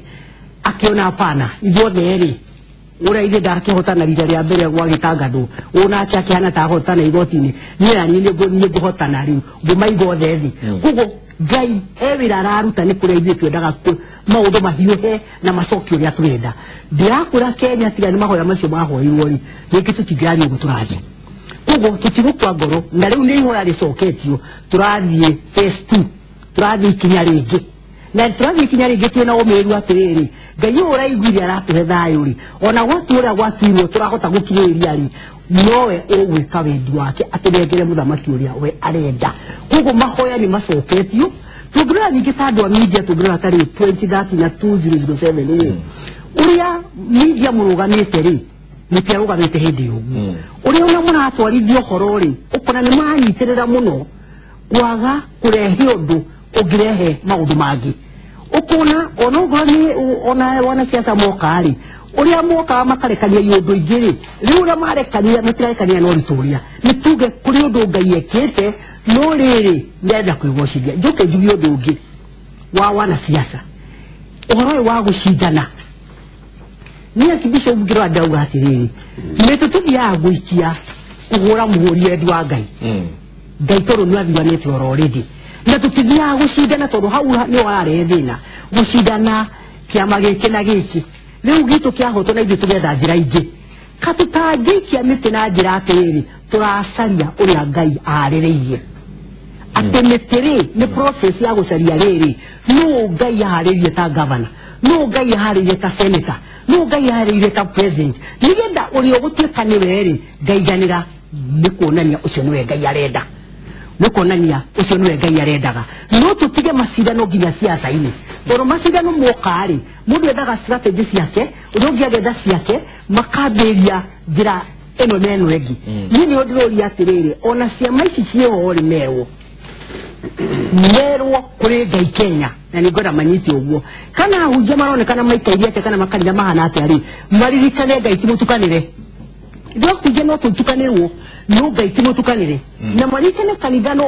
akĩona hapana, ithuothe rĩ, ũrĩa ithe ndakĩhotana rita rĩa mbere gwa gĩtangathwo, ũũ nake akĩhana ta ahotana igoti-inĩ, niĩ na niĩ nĩngũhotana rĩu ngũmaiga othe thĩ. Koguo Ngai e wĩra araruta nĩ kũrĩa ithuĩ twendaga maũndũ mahiũhe na macoke ũrĩa tũrenda. Ndĩrakwĩra Kenya tiga nĩ mahoya macio mahoirwo rĩ, rĩngĩ tũtingĩrathiĩ ũguo tũrathiĩ. Koguo tũtigũkua ngoro, na rĩu nĩ ihoya rĩcoketio, tũrathiĩ phase 2, tũrathiĩ ikinya rĩngĩ, na tũrathiĩ ikinya rĩngĩ twĩna ũmĩrĩru atĩrĩrĩ, Ngai ũyũ ũraiguire aratũhe thayũ rĩ, ona gwatu ũrĩa gwatuirwo tũrahota gũkirĩrĩria rĩ, nowe ũgwĩka wendi wake atũnengere mũthamaki ũrĩa we arenda. Koguo mahoya nĩ macoketio. Tũngĩrora ningĩ ta andũ a media, tũngĩrora ta rĩu 2030 na 2007 rĩ, ũrĩa media mũrũgamĩte rĩ, mũtiarũgamĩte hĩndĩ ĩyo ũguo. Ũrĩa ona mũratwarithia ũhoro rĩ, ũkona nĩ maranyitĩrĩra mũno kwaga kũrehe ũndũ ũngĩrehe maũndũ mangĩ. Ũkona ona okorwo nĩ ona wanasiasa moka rĩ, ũrĩa mokaga makarekania iũndũ ingĩ rĩ, rĩu ũrĩa marekania matirarekania na ũritũ ũrĩa, nĩ tuge kũrĩ ũndũ Ngai ekĩte, no rĩrĩ nĩarenda kwĩgocithia. Njoke njuge ũndũ ũngĩ wa wanasiasa, ũhoro ũyũ wa gũcindana. Niĩ Archbishop ngĩrora ndauga atĩrĩrĩ, mĩtĩ tũthiaga gũikia kũhũra mũhũri wendi wa Ngai, Ngai tondũ nĩ athuranĩte oro rĩngĩ, na tũtithiaga gũcindana tondũ hau nĩho hararehe thĩna, gũcindana kĩama gĩkĩ na gĩkĩ. Rĩu gitũ kĩahotwo na ithuĩ tũgetha njĩra ingĩ, ka tũtangĩikia mĩtĩ na njĩra atĩrĩrĩ, tũracaria ũrĩa Ngai aharĩrĩirie. Atĩ mĩtĩ rĩ nĩ process ya gũcaria rĩrĩ, nũ Ngai aharĩrĩirie ta governor, nũ Ngai aharĩrĩirie ta senator, nũ Ngai aharĩrĩirie ta president, nĩgetha ũrĩa ũgũtuĩka nĩwe rĩ, ngaiganĩra nĩ kuonania ũcio nĩwe Ngai arenda, nĩ kuonania ũcio nĩwe Ngai arendaga. No tũtige macindano nginya siasa-inĩ, tondũ macindano moka rĩ, mũndũ ethaga strategy ciake, ũrĩa ũngĩ agetha ciake, makambĩrĩria njĩra ĩno na ĩno ĩngĩ. Niĩ nĩho ndĩroria atĩrĩrĩ, ona ciama ici ciĩho rĩ, merwo kũrĩ Ngai Kenya, na nĩ ngwenda manyite ũguo. Kana ahunjia maronekana maikaire atĩa, kana makanitha mahana atĩa rĩ, maririkane Ngai ti mũtukanĩre. Ithuĩ ahunjia no tũtukanĩrwo, no Ngai ti mũtukanĩre. Na maririkane kanitha no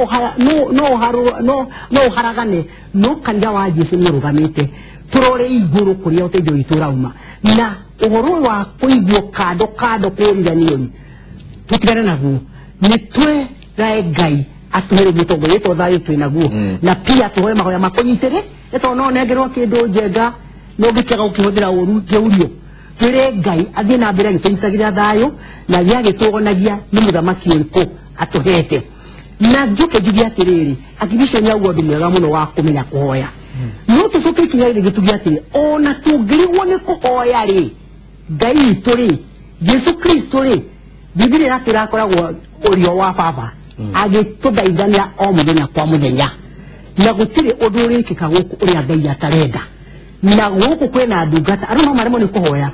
ũharagane, no kanitha wa Jesũ nĩ ũrũgamĩte. Tũrore igũrũ kũrĩa ũteithio witũ ũrauma. Na ũhoro wa kũiguo kando kando kũriganio rĩ, tũtigane naguo. Nĩ twĩrae Ngai atũhe mũtongoria witũ thayũ twĩ naguo, na pia tũhoe mahoya makũnyitĩre, nĩ tondũ no nengerwo kĩndũ Njenga no ngĩkĩaga gũkĩhũthĩra ũru kĩũrio. Twĩre Ngai athiĩ na mbere agĩtũnyitagĩra thayũ na athiĩ agĩtũgonagia nĩ mũthamaki ũrĩkũ atũhete. Na njoke njuge atĩrĩrĩ, Archbishop nĩ auga ũndũ mwega mũno wa kũmenya kũhoya. No tũcoke ikinya rĩngĩ tuge atĩrĩ ona tũngĩrigwo nĩ kũhoya rĩ Ngai witũ rĩ Jesu Kristo rĩ Biblia ĩratwĩra akoragwo ũrio wa baba agĩtũthaithania o mũthenya kwa mũthenya na gũtirĩ ũndũ ũrĩkĩka gũkũ ũrĩa Ngai atarenda na gũkũ kwĩna ndungata andũ no maremwo nĩ kũhoya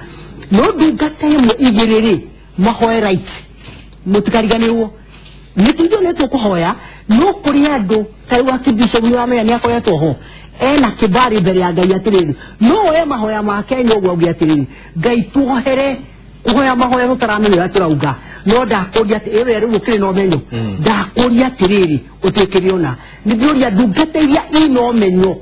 no ndungata ĩmwe igĩrĩ rĩ mahoe right mũtikariganĩrwo nĩ tuge nĩ tũkũhoya no kũrĩ andũ ta rĩu akibishopu nĩ ũramenya nĩ akoretwo ho ena kĩbari mbere ya Ngai atĩrĩrĩ no oe mahoya ma Kenya ũguo auge atĩrĩrĩ Ngai tuohere kũhoya mahoya tũtaramenya ũrĩa tũrauga no ndakũria atĩ ĩwe rĩu ũkĩrĩ na ũmenyo ndakũria atĩrĩrĩ ũtuĩkĩre ona nĩ ndĩũria ndungata iria ina ũmenyo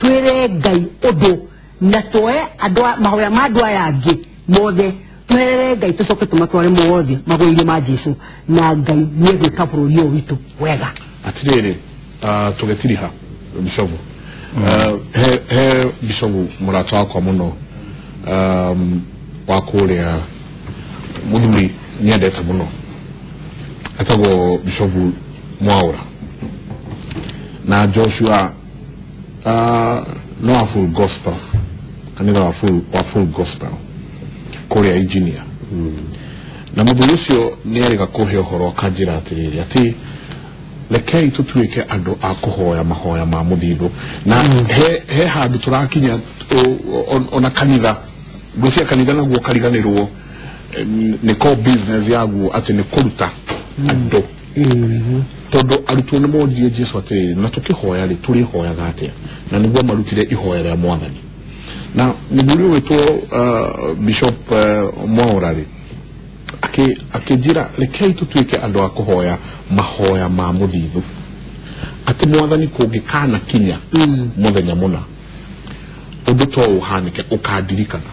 twĩre Ngai ũndũ na tuoe andũ mahoya ma andũ aya angĩ mothe twehere Ngai tũcoke tũmatware mothe magũrũ-inĩ ma Jesu na Ngai nĩegwĩka bũrũri ũyũ witũ wega. Atĩrĩrĩ tũgĩtiriha bishopu he bishopu mũrata wakwa mũno wa kũrĩa mũthuri nyendete mũno etagwo bishopu Mwaura na Joshua no wa full gospel kanitha wa full gospel kũrĩa engineer na mũthuri ũcio nĩerĩga kũhe ũhoro akanjĩra atĩrĩrĩ atĩ rekei tũtuĩke andũ a kũhoya mahoya ma mũthithũ na he handũ tũrakinya ona kanitha ngwĩciria kanitha naguo ũkariganĩrwo nĩ core business yaguo atĩ nĩ kũruta andũ tondũ arutwo nĩ moririe Jesu atĩrĩrĩ na tũkĩhoya rĩ tũrĩhoyaga atĩa na nĩguo marutire ihoya rĩa mwathani na mũthuri ũgwĩtwo Bishop Mwaura rĩ akĩnjĩra rekei tũtuĩke andũ a kũhoya mahoya ma mũthithũ atĩ mwathani kũngĩkana kinya mũthenya mũna ũndũ to ũhanĩke ũkandirikana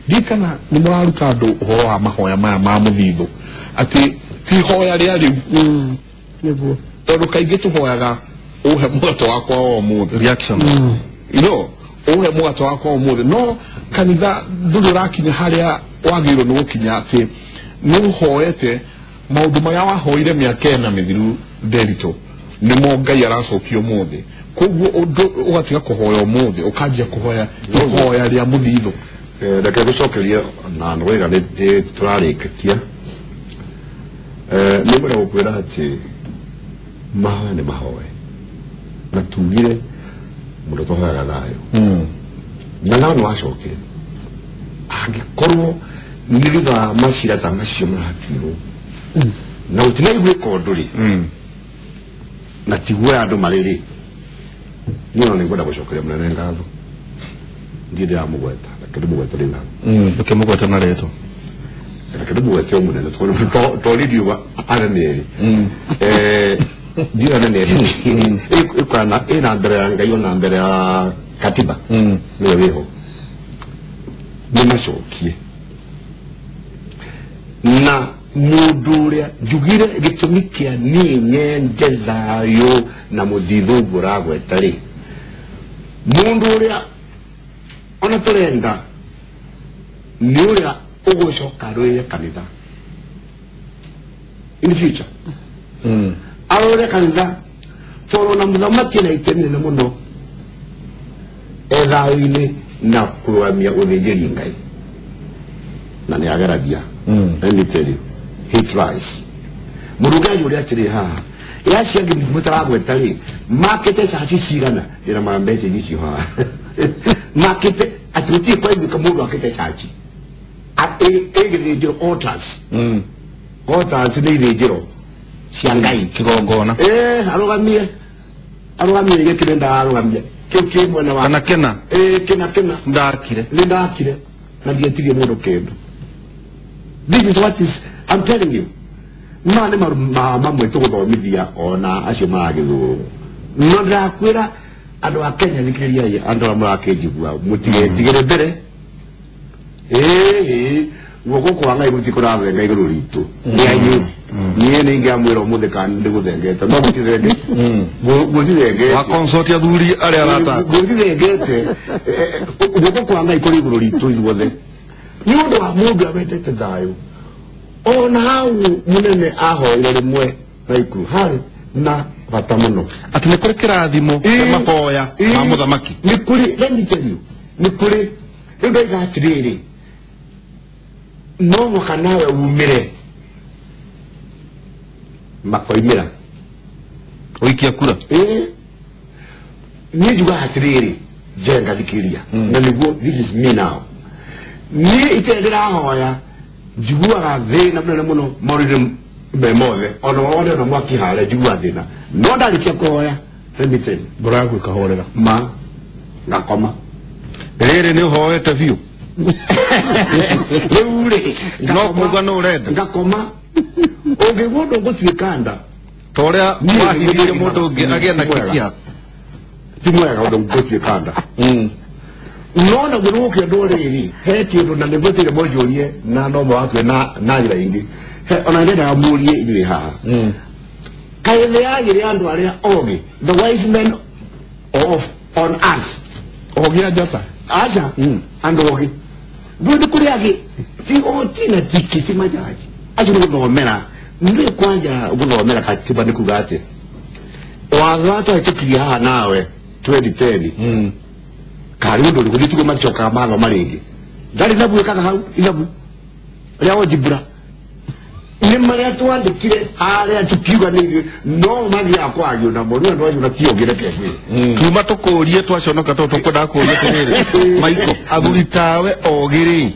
ndirikana nĩ mũraruta andũ ũhoro wa mahoya maya ma mũthithũ atĩ ti ihoya rĩa rĩu nĩguo tondũ kaingĩ tũhoyaga ũhe mũgate wakwa wa ũmũthĩ reaction you know ũhe mũgate wakwa ũmũthĩ no kanitha ndũrĩ ũrakinya harĩa wagĩrĩirwo nĩ gũkinya atĩ nĩ ũhoete maũndũ marĩa wahoire mĩaka ĩna mĩthiru Nderitu nĩmo Ngai aracokia ũmũthĩ koguo ũndũ ũgatiga kũhoya ũmũthĩ ũkanjia kũhoya ihoya rĩa mũthithũ. Reke gũcokeria na nĩwega nĩ tũrarĩkĩtia nĩ ngwenda gũkwĩra atĩ mahoya nĩ mahoe na tugire mũndũ tũhoyaga thayũ na nao nĩ wacokire angĩkorwo nĩ thutha wa macira ta macio maratirwo na gũtinaiguĩka ũndũ rĩ na tiguo andũ marĩ rĩ niĩ ona nĩngwenda gũcokeria mũnene ngatho ndiĩ ndĩramũgweta reke ndĩmũgwete rĩu hau ũkĩmũgweta na rĩtwa reke ndĩmũgwete o mũnene tondũ ndiuga anene erĩ ndiuga anene erĩ ĩna mbere ya Ngai ona mbere ya katiba nĩwe wĩho nĩmacokie na mũndũ ũrĩa njugire gĩtũmi kĩa niĩ nyende thayũ na mũthithũ ũguo ũragweta rĩ mũndũ ũrĩa ona tũrenda nĩ ũrĩa ũgũcoka arũĩre kanitha in the future arũĩre kanitha tondũ ona mũthamaki ena itemi rĩnene mũno e thayũ-inĩ na kũrũgamia ũthĩnjĩri Ngai na nĩ ageragia let me tell you he tries mũndũ ũngĩ anjũria atĩrĩ haha ĩ acio angĩ mũtaragweta rĩ makĩte caci cigana ndĩna ma message icio haha makĩte atĩ gũtirĩ kwaiguĩka mũndũ akĩte caci ĩ gĩthĩnjĩro altars altars nĩ ithĩnjĩro cia Ngai kĩgongona arũgamie arũgamie gĩkĩ nĩ ndararũgamia kĩu kĩ mwena wa kana kĩna kĩna kĩna ndakire nĩ ndakire na ndietirie mũndũ kĩndũ. This is what is I'm telling you ma nĩ mamwe tũgũthomithia ona acio maragĩthurwo no ndĩrakwĩra andũ a Kenya thikĩrĩriai andũ arĩa mũrakĩnjigua mũtigetigĩre mbere ĩĩ guoko kwa Ngai gũtikũrathenga igũrũ ritũ nĩ anyu niĩ nĩ ingĩamwĩra ũmũthĩ kana ndĩgũthengete no gũtithenge gũtithengete wa consort athuri arĩa arata gũtithengete guoko kwa Ngai kũrĩ igũrũ ritũ ithuothe nĩ ũndũ wa mũndũ awendete thayũ ona hau mũnene ahoire rĩmwe raikuru harĩ na Bata muno. Atĩ nĩ kũrĩ kĩrathimo kĩa mahoya ma mũthamaki. Nĩ kũrĩ, let me tell you, nĩ kũrĩ. Rĩu ndoiga atĩrĩrĩ, no mũhaka nawe umĩre makoimĩra ũikia kura. Niĩ njugaga atĩrĩrĩ, njenga thikĩrĩria na nĩguo this is me now. Niĩ itere ndĩrahoya njiguaga thĩna mũnene mũno maũndũ-inĩ me mothe, ona wone ona mwaki harĩa njiguaga thĩna, no ndarĩkia kũhoya let me tell you, ngoro yaku ĩkahorera ma ngakoma. Rĩrĩ nĩ ũhoete biũ. Rĩu rĩ no kuga no ũrenda ngakoma. Ũngĩgwo ndũgũtuĩka nda ta ũrĩa wahithirie mũndũ ũngĩ agĩe na kĩkia ti mwega ũndũ gũtuĩka nda. No naguo nĩgũkĩendwo rĩrĩ he kĩndũ na nĩngwĩtĩire mũnjũrie na no mũwatue na njĩra ingĩ. Ona ndendaga mũrie inyuĩ haha, kaĩ thĩ yagĩrĩ andũ arĩa ogĩ, the wise men of on earth, ogĩ a njata aca andũ ogĩ rĩu nĩ kũrĩ angĩ ti oti na tiki ti majaji acio nĩ gũthomera nĩ kwanja gũthomera katiba nĩ kuga atĩ watho watwahĩtũkirie haha nawe 2010 karĩ ũndũ ũrĩkũ gĩtiguo macokaga mathoma rĩngĩ ndarĩ ithabu ĩkaga hau ithabu rĩa algebra nĩ marĩa twandĩkire harĩa tukiuga nĩ ithuĩ no mathiaga kwario namo rĩu andũ acio na reke ngwĩre tuma tũkũrie twaconoka tondũ tũkwendaga kũria atĩrĩrĩ Maiko, athuri tawe ogĩ rĩ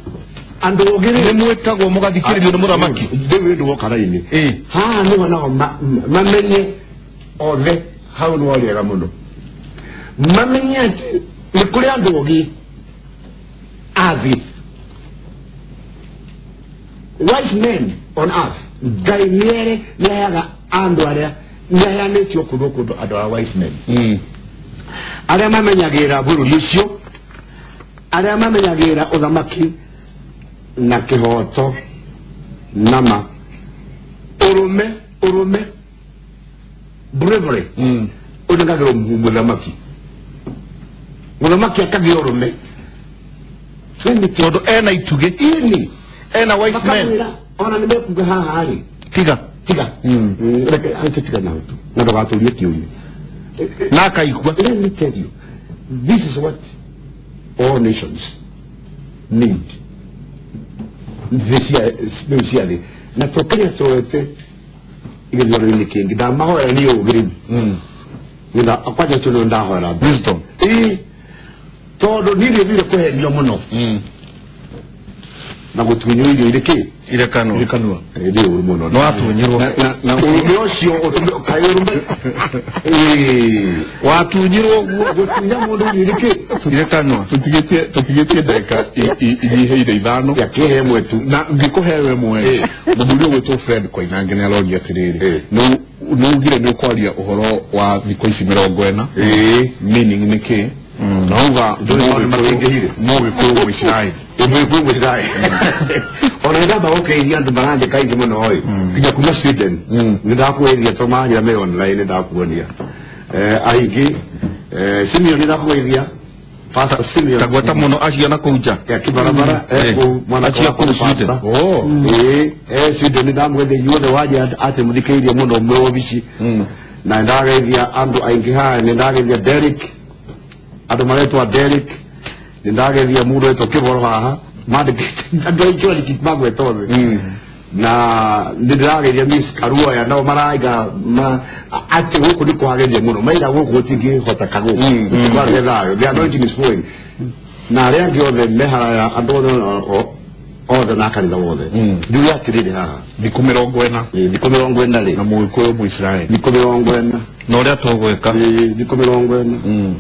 andũ ogĩ rĩ nĩ mwĩtagwo mũgathikĩrĩrio nĩ mũthamaki rĩu nĩ woka raini haha nĩho nao mamenye othe hau nĩ warĩega mũno mamenye atĩ nĩ kũrĩ andũ ogĩ a thĩ, wise men on earth. Ngai nĩere nĩaheaga andũ arĩa nĩaheanĩtio kũndũ kũndũ andũ a wise men arĩa mamenyagĩrĩra bũrũri ũcio, arĩa mamenyagĩrĩra ũthamaki na kĩhoto na ma ũrũme, ũrũme bravery ũnengagĩrwo mũthamaki, mũthamaki akagĩa ũrũme tondũ ena itugĩ ini ena wise men ona nĩ mekuga haha rĩ tiga tiga reke ante tiga nawe tu na ndũgatũrie kĩũria na akaigua. Let me tell you, this is what all nations need. Thĩ cia thĩ na to kĩrĩa tũrete gĩthurano-inĩ kĩngĩ ndamahoera niĩ ũũgĩ rĩu kwanja ũcio nĩwe ndahoera wisdom tondũ niĩ nĩthire kũhenio mũno na gũtunywo irio irĩ kĩ irekanwa nĩ ũru mũno no watunyirwo na ũrũme ũcio kaĩ ũrũme watunyirwo ũguo gũtunya mũndũ irio irĩ kĩ irekanwa. Tũtigĩtie ndagĩka inyihĩire ithano ya kĩhe ĩmwe tu na ngĩkũhe ĩmwe mũthuri ũgwĩtwo Fred Koinange nĩ aroria atĩrĩrĩ nĩ ugire nĩ ũkwaria ũhoro wa thikũ ici 40 meaning nĩ kĩ na uga mũgĩkũyũ Mũisiraeli mũgĩkũyũ Mũisiraeli ona nĩ ndamba gũkĩithia andũ marandĩka aingĩ mũno ĩ nginya kuma Sweden nĩ ndakũgeithia tondũ maranjĩra me online nĩ ndakuonia aingĩ Simeon nĩ ndakũgeithia Pastor Simeon tagweta mũno acio na kũu nja ya kibarabara acio kũu Sweden Sweden nĩ ndamũgeithia inyuothe wanja atĩ mũthikĩrĩirie mũno mwĩ obici na nĩ ndageithia andũ aingĩ haha nĩ ndageithia Derek andũ maretwa Derek nĩ ndageithia mũndũ wetwo Kĩboro haha mandĩkĩte andũ aingĩ andĩki magweta othe na nĩ ndĩrageithia Miss Karuoya nao maraiga atĩ gũkũ nĩ kwagĩrĩire mũno maiga gũkũ gũtingĩhoteka gũkũ kwarĩ thayũ the anointing is flowing na arĩa angĩ othe me haraya andũ othe na kanitha wothe ndiuga atĩrĩrĩ haha thikũ 40 thikũ 40 rĩ na mũgĩkũyũ Mũisiraeli thikũ 40 na ũrĩa tũgwĩka thikũ 40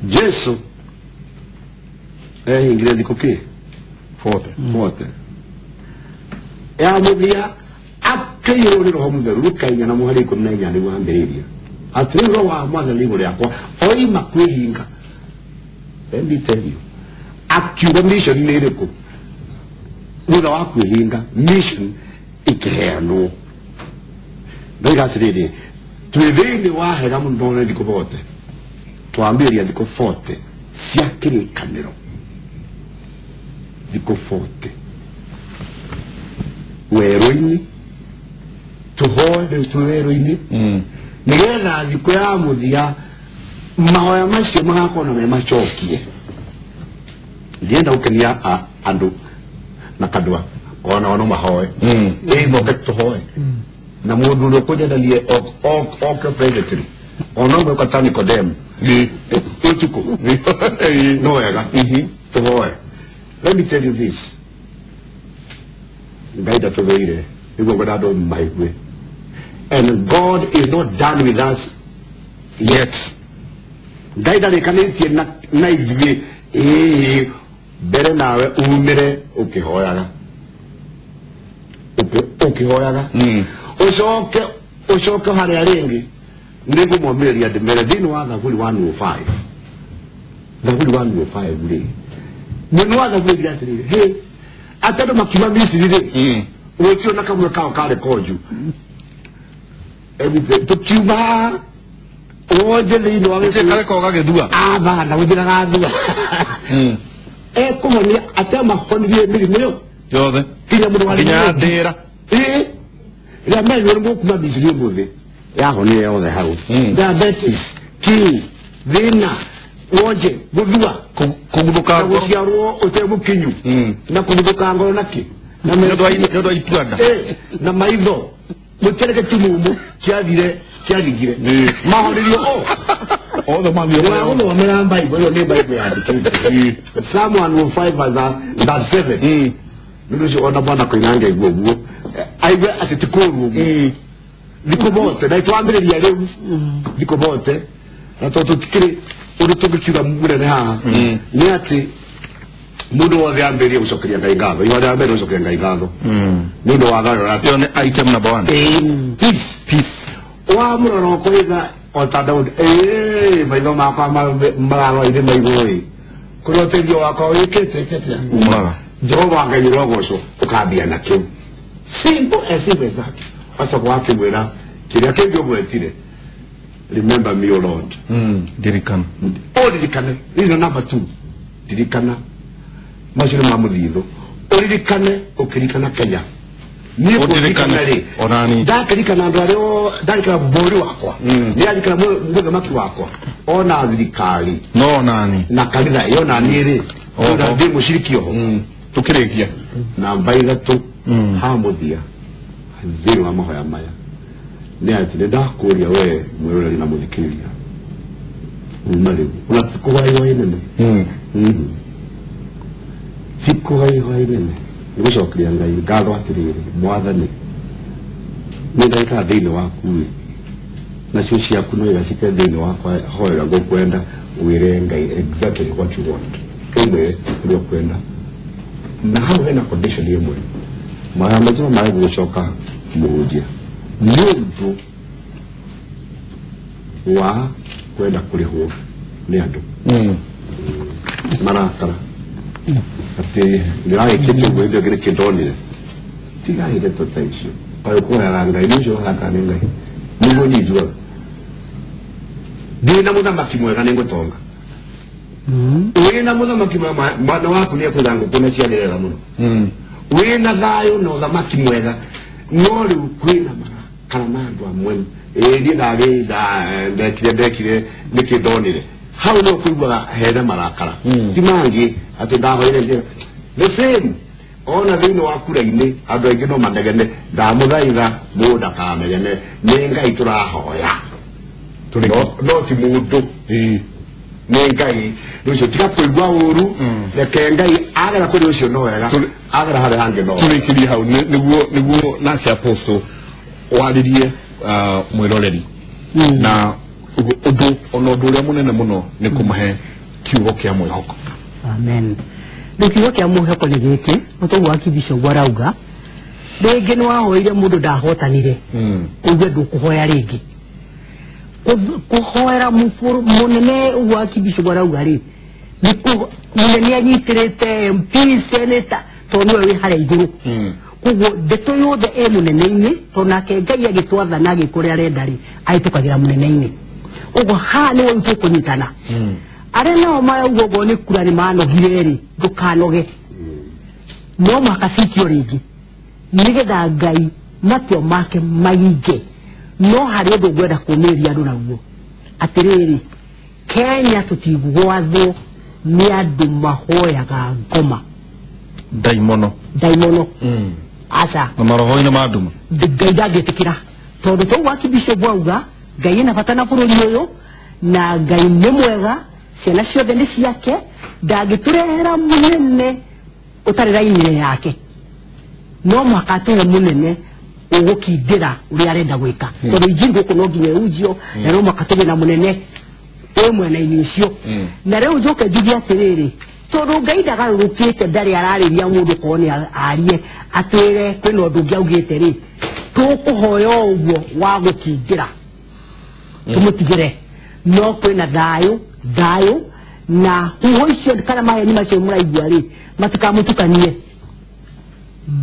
Jesu ehingire thikũ kĩ 40 ya mũthia akĩiyũrwo nĩ Roho Mũtheru Luka 4:14 nĩguo ambĩrĩria atĩ rĩu Roho wa Mwathani igũrũ rĩakwa oima kwĩhinga. Let me tell you, akiuga mission nĩ ĩrĩkũ thutha wa kwĩhinga mission ĩkĩheanwo. Ndoiga atĩrĩrĩ twĩ thĩinĩ wa hega mũno nĩ thikũ 40 twambĩrĩria thikũ 40 cia kĩrĩkanĩro thikũ 40 werũ-inĩ tũhoe rĩu twĩ werũ-inĩ Nigetha thikũ ya mũthia mahoya macio magakorwo na me macokie. Ndienda gũkenia andũ na kandua ona no mahoe. Ĩ moke tũhoe. Na mũndũ ũrĩa ũkũnjendanie oke privately. Ona ũmwe ũkata Nikodemu. Ũtukũ. No wega. Tũhoe. Let me tell you this. Ngai ndatũthũire nĩguo ngwenda andũ maigue. And God is not done with us yet. Ngai ndarĩkanĩtie na ithuĩ ĩĩ mbere nawe umĩre ũkĩhoyaga. Ũkĩhoyaga. Ũcoke harĩa rĩngĩ nĩngũmomĩrĩria ndĩmere thĩinĩ wa Thaburi 105. Thaburi 105 rĩ. Mwene wa Thaburi oigire atĩrĩrĩ, hĩ atĩ andũ makiuma Misiri rĩ gũtirĩ na kamwe kao karĩ konju. Tukiuma wonje thĩinĩ wa Gũtirĩ karĩ ko gagĩthua. Athana gũtirĩ gathua. Ekũhonia atĩ amahonirie mĩrimũ ĩyo yothe nginya mũndũ warĩ nginya ndĩra. Ĩĩ rĩrĩa merirwo nĩ mũkuma Misiri ũmũthĩ yahonire yothe hau. Diabetes, kĩ thĩna wonje gũthua kũguthũka na gũciarwo ũtarĩ mũkinyu na kũguthũka ngoro na kĩ na nĩ ũndũ wa ituanda na maitho mũtirĩ gĩtumumu kĩathire kĩaringire mahonirio o othe mathire gũthomera Bible ĩyo nĩ Bible yandĩkĩte Psalm 105 verse 7. Nĩ ũndũ ũcio ona mwana koinange aigua ũguo aigue atĩ ti kũũru ũguo thikũ bote na twambĩrĩria rĩu thikũ bote na tondũ tũtikĩrĩ ũndũ tũngĩkiuga mũnene haha nĩ atĩ mũndũ wothe ambĩrĩrie gũcokeria Ngai ngatho. Ihoya rĩa mbere gũcokeria Ngai ngatho nĩ ũndũ wa thayũ ũrĩa Ĩyo nĩ item number 1. Peace. Peace. Wamũrora ũkoiga o ta Daudi, ĩĩ maitho makwa mararora na igũrũ ĩ kũrĩa ũteithio wakwa wĩkĩte atĩa? Umũraga. Jehova Ngai ũrogocwo ũkambia na kĩu. Simple as simple as that. Wacoka wakĩmwĩra kĩrĩa kĩngĩ ũgwetire, remember me O Lord. Ndirikana. Ũririkane. Ĩno number 2. Ndirikana. Macio nĩ ma mũthithũ. Ũririkane ũkĩririkana Kenya. Niĩ kũririkana rĩ Onani. Ndakĩririkana andũ arĩa ndarikana bũrũri wakwa. Nĩndarikana mũthamaki wakwa ona thirikari no nani na kanitha ĩyo na niĩ rĩ ndĩ mũciriki oho. Tũkĩrĩkia namba 3 ha mũthia thĩinĩ wa mahoya maya nĩ atĩ nĩ ndakũria we mwĩroreri na mũthikĩrĩria uma rĩu ona ti kũgaya ihwa inene ti kũgaya ihwa inene nĩ gũcokeria Ngai ngatho atĩrĩrĩ mwathani nĩ ndaikara thĩinĩ waku ĩ nacio ciaku no igacike thĩinĩ wakwa hoera ngũkwenda wĩre Ngai exactly what you want ũmwĩre ũrĩa ũkwenda na hau hena condition ĩmwe maya maitũ maya gũcoka mũhunjia nĩ ũndũ wa kwenda kũrĩhwo nĩ andũ marakara atĩ ndĩragĩkĩte ũguo hĩndĩ ĩyo kĩrĩ kĩndonire tigai ndeto ta icio kaĩ ũkũhoyaga Ngai nĩ ũcio ũharakara nĩ Ngai nĩguo niĩ njugaga ndĩ na mũthamaki mwega nĩ ngũtonga wĩna mũthamaki mwega mwana waku nĩ ekwetha ngũkũ na ciarĩrega mũno wĩna thayũ na ũthamaki mwega no rĩu kwĩna marakara ma andũ amwe ĩĩ niĩ ndarĩ ndekire nĩkĩ ndonire hau no kũiguaga hena marakara ti mangĩ atĩ ndahoire njĩra the same ona thĩinĩ wa kura-inĩ andũ aingĩ no manegene ndamũthaitha mũndũ ndakanegene nĩ Ngai tũrahoya no ti mũndũ nĩ Ngai nĩ ũcio tiga kũigua ũru reke Ngai agera kũrĩ ũcio no wega agera harĩa hangĩ no tũrĩkĩrie hau nĩguo nake apostle warĩrie mwĩroreri na ũndũ ona ũndũ ũrĩa mũnene mũno nĩ kũmahe kiugo kĩa mwĩhoko. Amen. Rĩu kiugo kĩa mwĩhoko nĩ gĩkĩ mũtoguo wa Kibisho arauga rĩngĩ nĩ wahoire mũndũ ndahotanire ũigue ndũkũhoya rĩngĩ kũhoera mũnene ũguo wa Kibisho arauga rĩ nĩ mũnene anyitĩrĩte MP senator tondũ nĩwe wĩ harĩa igũrũ koguo ndeto yothe ĩ mũnene-inĩ tondũ nake Ngai agĩtwathana agĩka ũrĩa arenda rĩ ahĩtũkagĩra mũnene-inĩ ũguo haha nĩwe rĩu tũkũnyitana arĩa nao marauga ũguo nĩ kura nĩ manogire rĩ ndũkanoge no mũhaka cikio rĩngĩ nĩgetha Ngai matua make mainge No harĩ ũndũ ngwenda kũmĩrĩria andũ naguo atĩrĩrĩ, Kenya tũtigwathwo nĩ andũ mahoyaga ngoma ndaimono ndaimono. Aca na maroho-inĩ ma nduma. Ngai ndangĩtĩkĩra tondũ toguo Archbishop auga Ngai ena bata na bũrũri ũyũ na Ngai nĩ mwega, ciana ciothe nĩ ciake, ndangĩtũrehera mũnene ũtarĩ raini yake. No mũhaka atũhe mũnene ũgũkindĩra ũrĩa arenda gwĩka tondũ injiri gũkũ no nginya ĩhunjio na no mũhaka tũgĩe na mũnene wĩ mwena-inĩ ũcio. Na rĩu njoke njuge atĩrĩrĩ, tondũ Ngai ndagarũrũkĩte ndarĩ ararĩria mũndũ korwo nĩ arie atwĩre kwĩna ũndũ ũngĩ augĩte rĩ, tũkũhoya o ũguo wa gũkindĩra tũmũtigĩre no kwĩna thayũ thayũ na huho icio kana maheni macio mũraigua rĩ matikamũtukanie.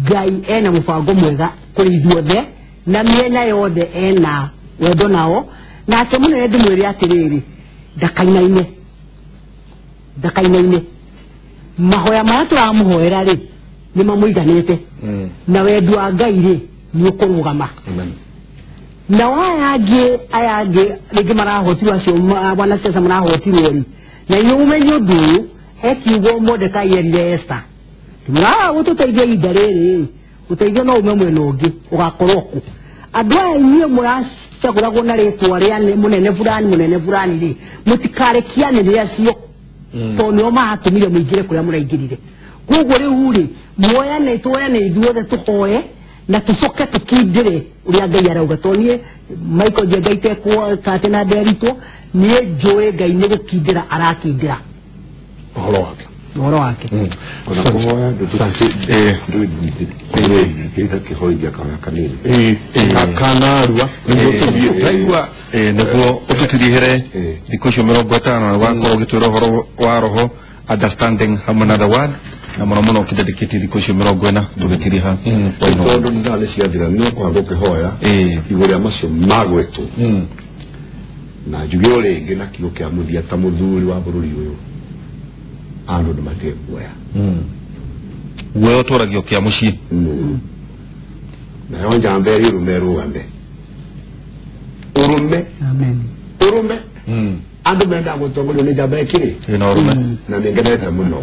Ngai ena mũbango mwega kũrĩ ithuothe na mĩena yothe ena wendo nao. Nake mũnene ndĩmwĩre atĩrĩrĩ, ndakainaine ndakainaine mahoya marĩa tũramũhoera rĩ nĩ mamũiganĩte na wendi wa Ngai rĩ nĩ ũkũrũgama. Nao aya angĩ rĩngĩ marahotirwo acio wanasiasa marahotirwo rĩ, na inyuĩ mũmenye ũndũ ũyũ, he kiugo Mordekai erire Esther mũraga gũtũteithia ihinda rĩrĩ, ũteithio no ume mwena ũngĩ ũgakorwo kũ. Andũ aya inyuĩ mũracagũragwo na rĩtwa rĩa mũnene fulani mũnene fulani rĩ, mũtikarekianĩre acio tondũ nĩo maratũmire mũingĩre kũrĩa mũraingĩrire. Koguo rĩu rĩ muoyane tuoyane ithuothe tũhoe na tũcoke tũkindĩre ũrĩa Ngai arauga. Tondũ niĩ Michael Njenga itekwo kate na nderitwo, niĩ njũĩ Ngai nĩ gũkindĩra arakindĩra ũhoro wake ũhoro wake. Ona kũhoya ndũndũkĩita kĩhoithia kahoya kanini kanarua nĩguo tũthiĩ ndaigua nĩguo ũtũtirihere thikũ icio 50 na wakorwo ũgĩtwĩra ũhoro wa roho understanding hamwe na the word na mũno mũno ũkĩdedicate thikũ icio 40 tũgĩtiriha. Tondũ nĩ thaa nĩ ciathira no kũhanga ũkĩhoya igũrũ rĩa macio magwetwo na njuge o rĩngĩ na kiugo kĩa mũthia ta mũthuri wa bũrũri ũyũ andũ nĩ matige kuoya guoya ũtũragio kĩa mũciĩ nayo njamba ĩrĩ ũrũme ĩrũgame ũrũme ũrũme andũ mendaga gũtongorio nĩ njamba ĩkĩrĩ ĩna ũrũme na nĩngenete mũno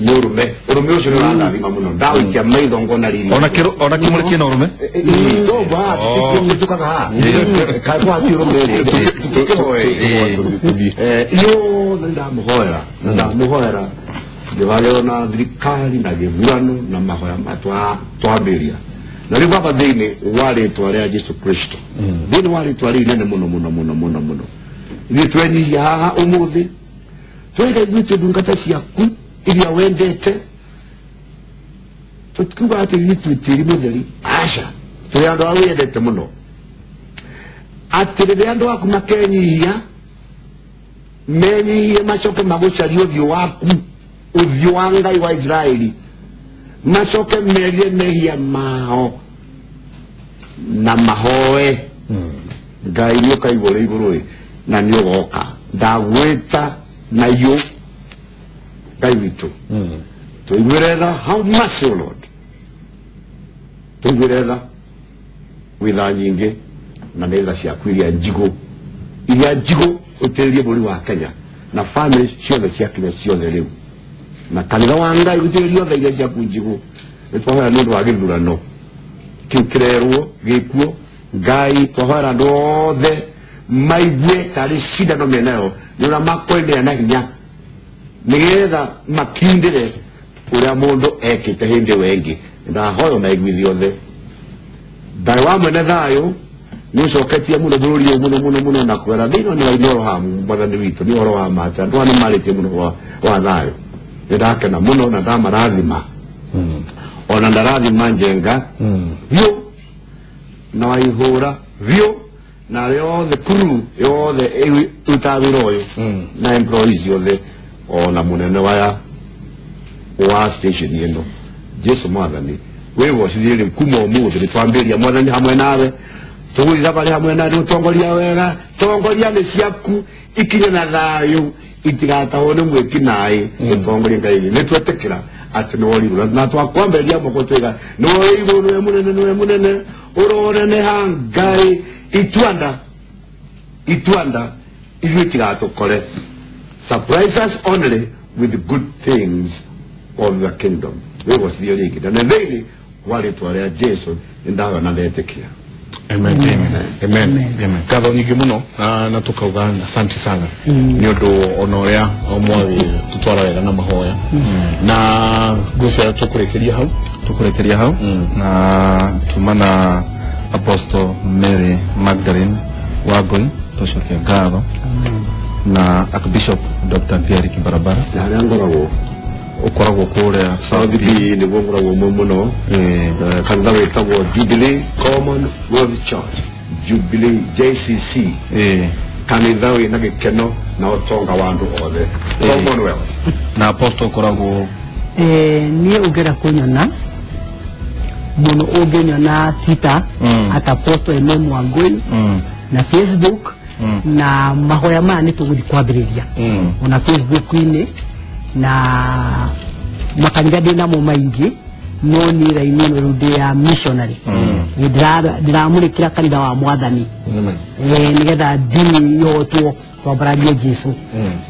nĩ ũrũme ũrũme ũcio nĩ ũrandathima mũno ndawĩikia maitho ngona riri ona kĩmũrĩ kĩna ũrũme tũkaga haha kaĩ ũrũme rĩ yothe ndamũhoera ndamũhoera ngĩbarĩo na thirikari na gĩthurano na mahoya ma twambĩrĩria na rĩu baba thĩinĩ wa rĩtwa rĩa Jesu Kristo thĩinĩ wa rĩtwa rĩu inene mũno mũno mũno mũno mũno ithuĩ twenyihia haha ũmũthĩ twĩga ithuĩ twĩ ndungata ciaku iria wendete tũtikiuga atĩ ithuĩ twĩ tĩri mũtheri aca tũrĩ andũ arĩa wendete mũno atĩ rĩrĩa andũ aku makenyihia menyihie macoke magũcarie ũthiũ waku ũthiũ wa Ngai wa Israeli macoke merire mehia mao na mahoe Ngai nĩ ũkaigua ũrĩ igũrũ ĩ na nĩ ũgoka ndagwĩta na iyũ Ngai witũ tũiguĩre tha how much o Lord tũiguĩre tha wĩ tha nyingĩ na nĩ tha ciaku iria njigũ ũtĩrĩrie bũrũri wa Kenya na family ciothe cia Kenya ciothe rĩu na kanitha wa Ngai ũtĩrĩrie othe iria ciaku njigũ nĩ twahoya nĩ ũndũ wa gĩthurano kĩu kĩrerwo gĩkuo Ngai twahoera andũ othe maigue tarĩ cindano menayo nĩ ũrĩa makwendea na hinya nĩgetha makindĩre ũrĩa mũndũ ekĩte hĩndĩ ĩyo ĩngĩ ndahoya maiguithie othe thayũ wa mwene thayũ nĩ ũcoketie mũno bũrũri ũyũ mũno mũno mũno na kwera thĩinĩ nĩ ũhoro wa mwathani witũ nĩ ũhoro wa ma atĩ andũ aya nĩ marĩtie mũno wa thayũ nĩ ndakena mũno na ndamarathima ona ndarathima Njenga biũ na Waihũra biũ na arĩa othe crew yothe ĩrutaga wĩra ũyũ na employees yothe ona mũnene waya wa station ĩno Jesu mwathani wĩgocithie rĩu kuma ũmũthĩ nĩ twambĩrĩria mwathani hamwe nawe tũgũthiĩ thabarĩ hamwe nawe nĩũtongoria wega tongoria nĩ ciaku ikinye na thayũ itigatahwo nĩ mwĩki naĩ tũtongorie Ngai nĩ twetĩkĩra atĩ nĩ worĩ igũrũ na twakwambĩrĩria moko twĩga nĩ worĩ igũrũ nĩwe mũnene nĩwe mũnene ũroneneha Ngai Ituanda ituanda ithuĩ tigatũkore. Surprise us only with the good things of the kingdom. Wĩgocithio rĩngĩ na nĩ thĩinĩ wa rĩtwa rĩa Jesu nĩndahona na ndetĩkia. Amen. Amen. Amen. Ngatho nyingĩ mũno na tũkauga asante sana nĩ ũndũ ona ũrĩa mwagĩ tũtwara wega na mahoya na ngwĩciria tũkũrĩkĩria hau na tuma na Apostle Mary Magdalene Wangui tũcokie ngatho na Archbishop Dr. Derrick Barabara na harĩa ngoragwo ũkoragwo kũrĩa South B nĩguo ngoragwo mũno kanitha wĩtagwo Jubilee Commonwealth Church, Jubilee JCC, kanitha wĩna gĩkeno na ũtonga wa andũ othe, Commonwealth. Na Apostle ũkoragwo niĩ ũngĩenda kũnyona mũno ũngĩnyona Twitter at Apostle M Wangui na Facebook na mahoya maya nĩ tũgũthiĩ kwambĩrĩria ona Facebook-inĩ na makanitha ndĩ namo maingĩ no niĩ raini ĩno rĩu ndĩ ya missionary, ndĩramũrĩkĩra kanitha wa mwathani nĩgetha ndini ihotwo twambararie Jesu.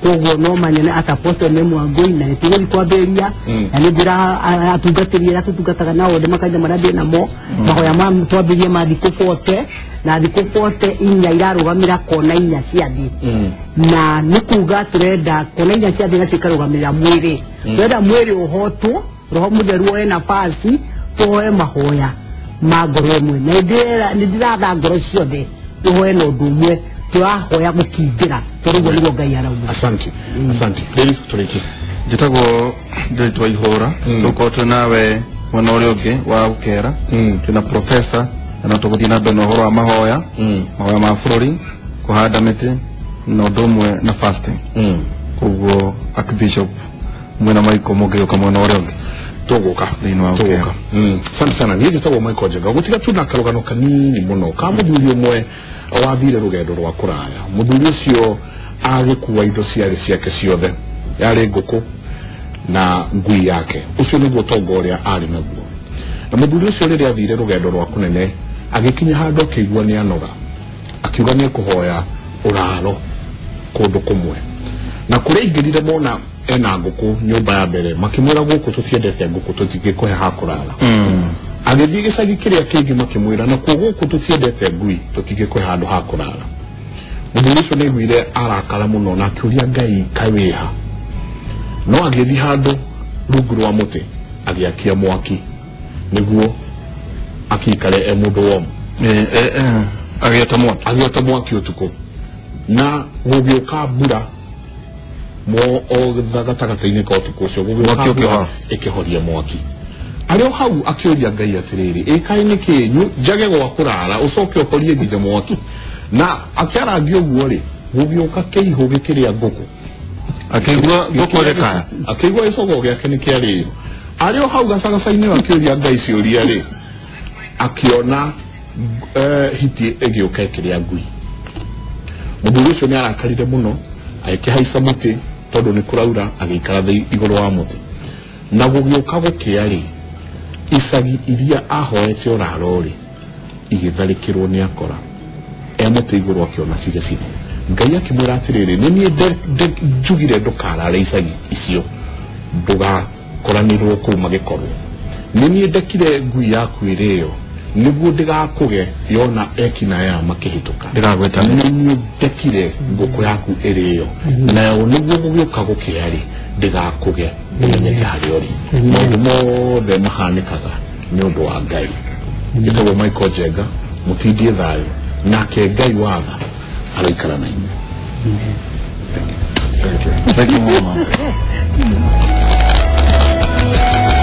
Koguo no manyone at Apostle M Wangui na nĩ tũgũthiĩ kwambĩrĩria na nĩ ngwĩra atungatĩri arĩa tũtungataga nao othe makanitha marĩa ndĩ namo mahoya ma twambĩrĩrie ma thikũ 40 na thikũ 40 inya irarũgamĩra kona inya cia thĩ na nĩ kuga tũrenda kona inya cia thĩ nacio ikarũgamĩrĩra mwĩrĩ, tũrenda mwĩrĩ ũhotwo, roho mũtheru woe nafasi, tũhoe mahoya ma ngoro ĩmwe na nĩ ndĩratha ngoro ciothe tũhoe na ũndũ ũmwe, tũrahoya gũkindĩra tondũ ũguo nĩguo Ngai arauga. Asante. Asante. Derrick tũrĩkie. Njĩtagwo Derrick wa Ihũra, tũkorwo twĩ nawe mwena ũrĩa ũngĩ wa Gũkera, twĩna professor na tũgũthiĩ na mbere na ũhoro wa mahoya, mahoya ma bũrũri, kũhanda mĩtĩ na ũndũ ũmwe na fasting. Koguo Archbishop mwena Michael mũngĩũka mwena ũrĩa ũngĩ tũgũka thĩinĩ wa Gũkera. Asante sana. Niĩ njĩtagwo Michael Njenga. Gũtiga tu na karũgano kanini mũno ka mũthuri ũmwe wathire rũgendo rwa kũraya. Mũthuri ũcio agĩkua indo ciarĩ ciake ciothe, yarĩ ngũkũ na ngui yake. Ũcio nĩguo ũtonga ũrĩa arĩ naguo. Na mũthuri ũcio rĩrĩa athire rũgendo rwa kũnene agĩkinya handũ akĩigua nĩ anoga, akiuga nĩ ekũhoya ũraro kũndũ kũmwe. Na kũrĩa aingĩrire mona ena ngũkũ nyũmba ya mbere, makĩmwĩra gũkũ tũtiendete ngũkũ tũtingĩkũhe ha kũrara. Agĩthiĩ gĩcagi kĩrĩa kĩngĩ makĩmwĩra nakuo gũkũ tũtiendete ngui tũtingĩkũhe handũ ha kũrara. Mũthuri ũcio nĩaiguire arakara mũno na akĩũria Ngai kaĩ wĩha. No agĩthiĩ handũ rungu rwa mũtĩ agĩakia mwaki nĩguo akĩikare e mũndũ womu. Agĩota mwaki. Agĩota mwaki ũtukũ na gũgĩũka mbura mo o gatagatĩ-inĩ ka ũtukũ ũcio gũgĩũka mbura ĩkĩhoria mwaki. Arĩ o hau akĩũria Ngai atĩrĩrĩ, ĩ kaĩ nĩkĩ njage gwa kũrara ũcoke ũhorie nginya mwaki? Na akĩarangia ũguo rĩ, gũgĩũka kĩihũ gĩkĩrĩa ngũkũ. Akĩigua ngũkũ ĩgĩkaya, akĩigua gĩcogo gĩake nĩ kĩarĩo. Arĩ o hau gacagaca-inĩ akĩũria Ngai ciũria rĩ, akĩona hiti ĩgĩũka ĩkĩrĩa ngui. Mũthuri ũcio nĩ arakarire mũno, agĩkĩhaica mũtĩ tondũ nĩ kũraura, agĩikara thĩ igũrũ wa mũtĩ. Na gũgĩũka gũkĩa rĩ, icagi iria ahoete ũraro rĩ, igĩtharĩkĩrwo nĩ akora. E mũtĩ igũrũ akĩona cigĩcinwo. Ngai akĩmwĩra atĩrĩrĩ, nĩ niĩ njugire ndũkarare icagi icio, ndũgakoranĩrwo kũu magĩkorwo. Nĩ niĩ ndekire ngui yaku ĩrĩo nĩguo ndĩgakũge yona ekina aya makĩhĩtũka. Nĩ niĩ ndekire ngũkũ yaku ĩrĩo nayo nĩguo gũgĩũka gũkĩa rĩ, ndĩgakũge ũmenyeke harĩa ũrĩ. Maũndũ mothe mahanĩkaga nĩ ũndũ wa Ngai. Njĩtagwo Michael Njenga, mũtindie thayũ, nake Ngai wa tha aroikara na inyuĩ. Thank you. Thank you.